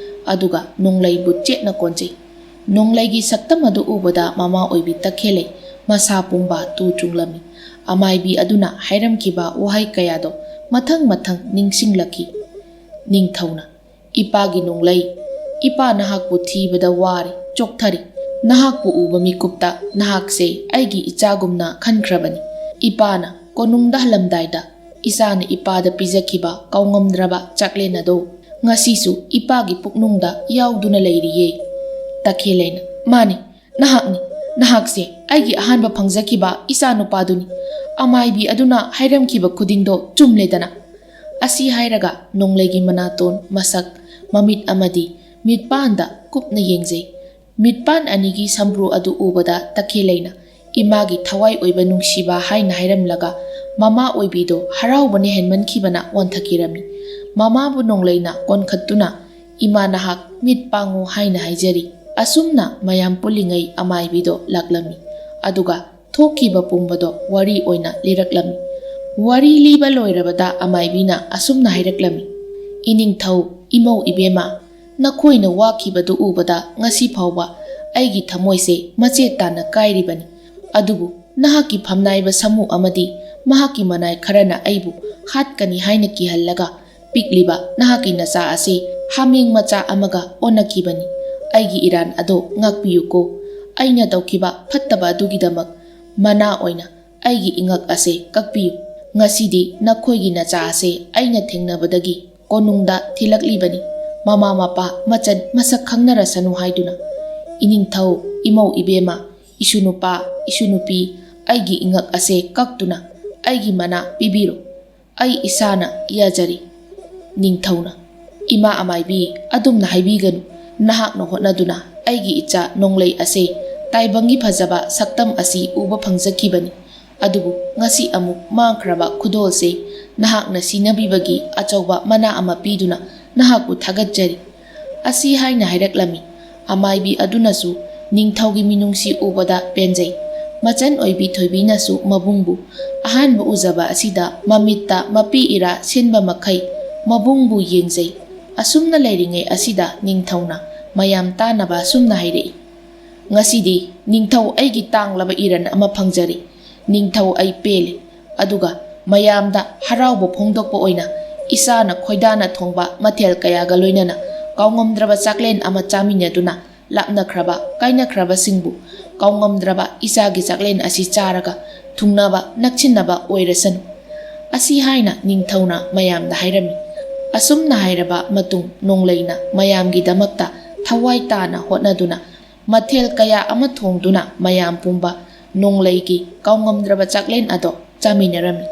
ꯑꯗꯨꯒ ꯅꯣꯡꯂꯩꯕꯨ ꯆꯦꯠꯅ ꯀꯣꯟꯖꯩ꯫ ꯅꯣꯡꯂꯩꯒꯤ ꯁꯛꯇꯝ ꯑꯗꯨ ꯎꯕꯗ ꯃꯃꯥ ꯑꯣꯏꯕꯤ ꯇꯈꯦꯜꯂꯩ ꯃꯁꯥ ꯄꯨꯝꯕ ꯇꯨ ꯆꯨꯡꯂꯝꯃꯤ꯫ ꯑꯃꯥꯏꯕꯤ ꯑꯗꯨꯅ ꯍꯥꯏꯔꯝꯈꯤꯕ ꯋꯥꯍꯩ ꯀꯌꯥꯗꯣ ꯃꯊꯪ ꯃꯊꯪ ꯅꯤꯡꯁꯤꯡꯂꯛꯈꯤ꯫ ꯅꯤꯡꯊꯧꯅ, "ꯏꯄꯥꯒꯤ ꯅꯣꯡꯂꯩ, ꯏꯄꯥ ꯅꯍꯥꯛꯄꯨ ꯊꯤꯕꯗ ꯋꯥꯔꯦ, ꯆꯣꯛꯊꯔꯦ꯫ ꯅꯍꯥꯛꯄꯨ ꯎꯕ ꯃꯤꯀꯨꯞꯇ ꯅꯍꯥꯛꯁꯦ ꯑꯩꯒꯤ ꯏꯆꯥꯒꯨꯝꯅ ꯈꯟꯈ꯭ꯔꯕꯅꯤ꯫ ꯏꯄꯥꯅ ꯀꯣꯅꯨꯡꯗ ꯍꯜꯂꯝꯗꯥꯏꯗ ꯏꯆꯥꯅ ꯏꯄꯥꯗ ꯄꯤꯖꯈꯤꯕ ꯀꯥꯎꯉꯝꯗ꯭ꯔꯕ ꯆꯥꯛꯂꯦꯟ ꯑꯗꯣ ꯉꯁꯤꯁꯨ ꯏꯄꯥꯒꯤ ꯄꯨꯛꯅꯨꯡꯗ ꯌꯥꯎꯗꯨꯅ ꯂꯩꯔꯤꯌꯦ꯫" ꯇꯈꯦꯜꯂꯩꯅ, "ꯃꯥꯅꯤ, ꯅꯍꯥꯛꯅꯤ꯫ ꯅꯍꯥꯛꯁꯦ ꯑꯩꯒꯤ ꯑꯍꯥꯟꯕ ꯐꯪꯖꯈꯤꯕ ꯏꯆꯥ ꯅꯨꯄꯥꯗꯨꯅꯤ꯫ ꯑꯃꯥꯏꯕꯤ ꯑꯗꯨꯅ ꯍꯥꯏꯔꯝꯈꯤꯕ ꯈꯨꯗꯤꯡꯗꯣ ꯆꯨꯝꯂꯦꯗꯅ꯫" ꯑꯁꯤ ꯍꯥꯏꯔꯒ ꯅꯣꯡꯂꯩꯒꯤ ꯃꯅꯥꯇꯣꯟ, ꯃꯁꯛ, ꯃꯃꯤꯠ ꯑꯃꯗꯤ ꯃꯤꯠꯄꯥꯟꯗ ꯀꯨꯞꯅ ꯌꯦꯡꯖꯩ꯫ ꯃꯤꯠꯄꯥꯟ ꯑꯅꯤꯒꯤ ꯁꯝꯕ꯭ꯔꯨ ꯑꯗꯨ ꯎꯕꯗ ꯇꯈꯦꯜꯂꯩꯅ ꯏꯃꯥꯒꯤ ꯊꯋꯥꯏ ꯑꯣꯏꯕ ꯅꯨꯡꯁꯤꯕ ꯍꯥꯏꯅ ꯍꯥꯏꯔꯝꯂꯒ ꯃꯃꯥ ꯑꯣꯏꯕꯤꯗꯣ ꯍꯔꯥꯎꯕꯅ ꯍꯦꯟꯃꯟꯈꯤꯕꯅ ꯋꯥꯟꯊꯈꯤꯔꯝꯃꯤ꯫ ꯃꯃꯥꯕꯨ ꯅꯣꯡꯂꯩꯅ ꯀꯣꯟꯈꯠꯇꯨꯅ, "ꯏꯃꯥ ꯅꯍꯥꯛ ꯃꯤꯠ ꯄꯥꯡꯉꯨ" ꯍꯥꯏꯅ ꯍꯥꯏꯖꯔꯤ꯫ ꯑꯁꯨꯝꯅ ꯃꯌꯥꯝ ꯄꯨꯜꯂꯤꯉꯩ ꯑꯃꯥꯏꯕꯤꯗꯣ ꯂꯥꯛꯂꯝꯃꯤ꯫ ꯑꯗꯨꯒ ꯊꯣꯛꯈꯤꯕ ꯄꯨꯝꯕꯗꯣ ꯋꯥꯔꯤ ꯑꯣꯏꯅ ꯂꯤꯔꯛꯂꯝꯃꯤ꯫ ꯋꯥꯔꯤ ꯂꯤꯕ ꯂꯣꯏꯔꯕꯗ ꯑꯃꯥꯏꯕꯤꯅ ꯑꯁꯨꯝꯅ ꯍꯥꯏꯔꯛꯂꯝꯃꯤ, "ꯏꯅꯤꯡꯊꯧ, ꯏꯃꯧ ꯏꯕꯦꯝꯃ, ꯅꯈꯣꯏꯅ ꯋꯥꯈꯤꯕꯗꯨ ꯎꯕꯗ ꯉꯁꯤ ꯐꯥꯎꯕ ꯑꯩꯒꯤ ꯊꯃꯣꯏꯁꯦ ꯃꯆꯦꯠ ꯇꯥꯅ ꯀꯥꯏꯔꯤꯕꯅꯤ꯫ ꯑꯗꯨꯕꯨ ꯅꯍꯥꯛꯀꯤ ꯐꯝꯅꯥꯏꯕ ꯁꯥꯃꯨ ꯑꯃꯗꯤ ꯃꯍꯥꯛꯀꯤ ꯃꯅꯥꯏ ꯈꯔꯅ ꯑꯩꯕꯨ ꯍꯥꯠꯀꯅꯤ ꯍꯥꯏꯅ ꯀꯤꯍꯜꯂꯒ ꯄꯤꯛꯂꯤꯕ ꯅꯍꯥꯛꯀꯤ ꯅꯆꯥ ꯑꯁꯤ ꯍꯥꯃꯦꯡ ꯃꯆꯥ ꯑꯃꯒ ꯑꯣꯟꯅꯈꯤꯕꯅꯤ꯫ ꯑꯩꯒꯤ ꯏꯔꯥꯟ ꯑꯗꯣ ꯉꯥꯛꯄꯤꯌꯨꯀꯣ꯫ ꯑꯩꯅ ꯇꯧꯈꯤꯕ ꯐꯠꯇꯕ ꯑꯗꯨꯒꯤꯗꯃꯛ ꯃꯅꯥ ꯑꯣꯏꯅ ꯑꯩꯒꯤ ꯏꯉꯛ ꯑꯁꯦ ꯀꯛꯄꯤꯌꯨ꯫ ꯉꯁꯤꯗꯤ ꯅꯈꯣꯏꯒꯤ ꯅꯆꯥ ꯑꯁꯦ ꯑꯩꯅ ꯊꯦꯡꯅꯕꯗꯒꯤ ꯀꯣꯅꯨꯡꯗ ꯊꯤꯜꯂꯛꯂꯤꯕꯅꯤ꯫ ꯃꯃꯥ ꯃꯄꯥ ꯃꯆꯟ ꯃꯁꯛ ꯈꯪꯅꯔꯁꯅꯨ ꯍꯥꯏꯗꯨꯅ꯫ ꯏꯅꯤꯡꯊꯧ, ꯏꯃꯧ ꯏꯕꯦꯝꯃ, ꯏꯁꯨ ꯅꯨꯄꯥ, ꯏꯁꯨ ꯅꯨꯄꯤ, ꯑꯩꯒꯤ ꯏꯉꯛ ꯑꯁꯦ ꯀꯛꯇꯨꯅ ꯑꯩꯒꯤ ꯃꯅꯥ ꯄꯤꯕꯤꯔꯣ꯫ ꯑꯩ ꯏꯁꯥꯅ ꯌꯥꯖꯔꯤ꯫ ꯅꯤꯡꯊꯧꯅ, ꯏꯃꯥ ꯑꯃꯥꯏꯕꯤ, ꯑꯗꯨꯝꯅ ꯍꯥꯏꯕꯤꯒꯅꯨ꯫ ꯅꯍꯥꯛꯅ ꯍꯣꯠꯅꯗꯨꯅ ꯑꯩꯒꯤ ꯏꯆꯥ ꯅꯣꯡꯂꯩ ꯑꯁꯦ ꯇꯥꯏꯕꯪꯒꯤ ꯐꯖꯕ ꯁꯛꯇꯝ ꯑꯁꯤ ꯎꯕ ꯐꯪꯖꯈꯤꯕꯅꯤ꯫ ꯑꯗꯨꯕꯨ ꯉꯁꯤ ꯑꯃꯨꯛ ꯃꯥꯡꯈ꯭ꯔꯕ ꯈꯨꯗꯣꯜꯁꯦ ꯅꯍꯥꯛꯅ ꯁꯤꯟꯅꯕꯤꯕꯒꯤ ꯑꯆꯧꯕ ꯃꯅꯥ ꯑꯃ ꯄꯤꯗꯨꯅ ꯅꯍꯥꯛꯄꯨ ꯊꯥꯒꯠꯆꯔꯤ꯫ ꯑꯁꯤ ꯍꯥꯏꯅ ꯍꯥꯏꯔꯛꯂꯝꯃꯤ꯫ ꯑꯃꯥꯏꯕꯤ ꯑꯗꯨꯅꯁꯨ ꯅꯤꯡꯊꯧꯒꯤ ꯃꯤꯅꯨꯡꯁꯤ ꯎꯕꯗ ꯄꯦꯟꯖꯩ꯫ ꯃꯆꯟ ꯑꯣꯏꯕꯤ ꯊꯣꯏꯕꯤꯅꯁꯨ ꯃꯕꯨꯡꯕꯨ ꯑꯍꯥꯟꯕ ꯎꯖꯕ ꯑꯁꯤꯗ ꯃꯃꯤꯠꯇ ꯃꯄꯤ ꯏꯔꯥ ꯁꯤꯟꯕ ꯃꯈꯩ ꯃꯕꯨꯡꯕꯨ ꯌꯦꯡꯖꯩ꯫ ꯑꯁꯨꯝꯅ ꯂꯩꯔꯤꯉꯩ ꯑꯁꯤꯗ ꯅꯤꯡꯊꯧꯅ ꯃꯌꯥꯝ ꯇꯥꯅꯕ ꯑꯁꯨꯝꯅ ꯍꯥꯏꯔꯛꯏ, "ꯉꯁꯤꯗꯤ ꯅꯤꯡꯊꯧ ꯑꯩꯒꯤ ꯇꯥꯡꯂꯕ ꯏꯔꯟ ꯑꯃ ꯐꯪꯖꯔꯦ꯫ ꯅꯤꯡꯊꯧ ꯑꯩ ꯄꯦꯜꯂꯦ꯫ ꯑꯗꯨꯒ ꯃꯌꯥꯝꯗ ꯍꯔꯥꯎꯕ ꯐꯣꯡꯗꯣꯛꯄ ꯑꯣꯏꯅ ꯏꯆꯥꯅ ꯈꯣꯏꯗꯥꯅ ꯊꯣꯡꯕ ꯃꯊꯦꯜ ꯀꯌꯥꯒ ꯂꯣꯏꯅꯅ ꯀꯥꯎꯉꯝꯗ꯭ꯔꯕ ꯆꯥꯛꯂꯦꯟ ꯑꯃ ꯆꯥꯃꯤꯟꯅꯗꯨꯅ ꯂꯥꯞꯅꯈ꯭ꯔꯕ ꯀꯥꯏꯅꯈ꯭ꯔꯕꯁꯤꯡꯕꯨ ꯀꯥꯎꯉꯝꯗ꯭ꯔꯕ ꯏꯆꯥꯒꯤ ꯆꯥꯛꯂꯦꯟ ꯑꯁꯤ ꯆꯥꯔꯒ ꯊꯨꯡꯅꯕ ꯅꯛꯁꯤꯟꯅꯕ ꯑꯣꯏꯔꯁꯅꯨ"꯫ ꯑꯁꯤ ꯍꯥꯏꯅ ꯅꯤꯡꯊꯧꯅ ꯃꯌꯥꯝꯗ ꯍꯥꯏꯔꯝꯃꯤ꯫ ꯑꯁꯨꯝꯅ ꯍꯥꯏꯔꯕ ꯃꯇꯨꯡ ꯅꯣꯡꯂꯩꯅ ꯃꯌꯥꯝꯒꯤꯗꯃꯛꯇ ꯊꯋꯥꯏ ꯇꯥꯅ ꯍꯣꯠꯅꯗꯨꯅ ꯃꯊꯦꯜ ꯀꯌꯥ ꯑꯃ ꯊꯣꯡꯗꯨꯅ ꯃꯌꯥꯝ ꯄꯨꯝꯕ ꯅꯣꯡꯂꯩꯒꯤ ꯀꯥꯎꯉꯝꯗ꯭ꯔꯕ ꯆꯥꯛꯂꯦꯟ ꯑꯗꯣ ꯆꯥꯃꯤꯟꯅꯔꯝꯃꯤ꯫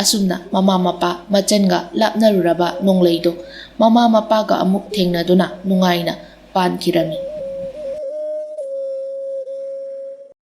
ꯑꯁꯨꯝꯅ ꯃꯃꯥ ꯃꯄꯥ ꯃꯆꯟꯒ ꯂꯥꯞꯅꯔꯨꯔꯕ ꯅꯣꯡꯂꯩꯗꯣ ꯃꯃꯥ ꯃꯄꯥꯒ ꯑꯃꯨꯛ ꯊꯦꯡꯅꯗꯨꯅ ꯅꯨꯡꯉꯥꯏꯅ ꯄꯥꯟꯈꯤꯔꯝꯃꯤ꯫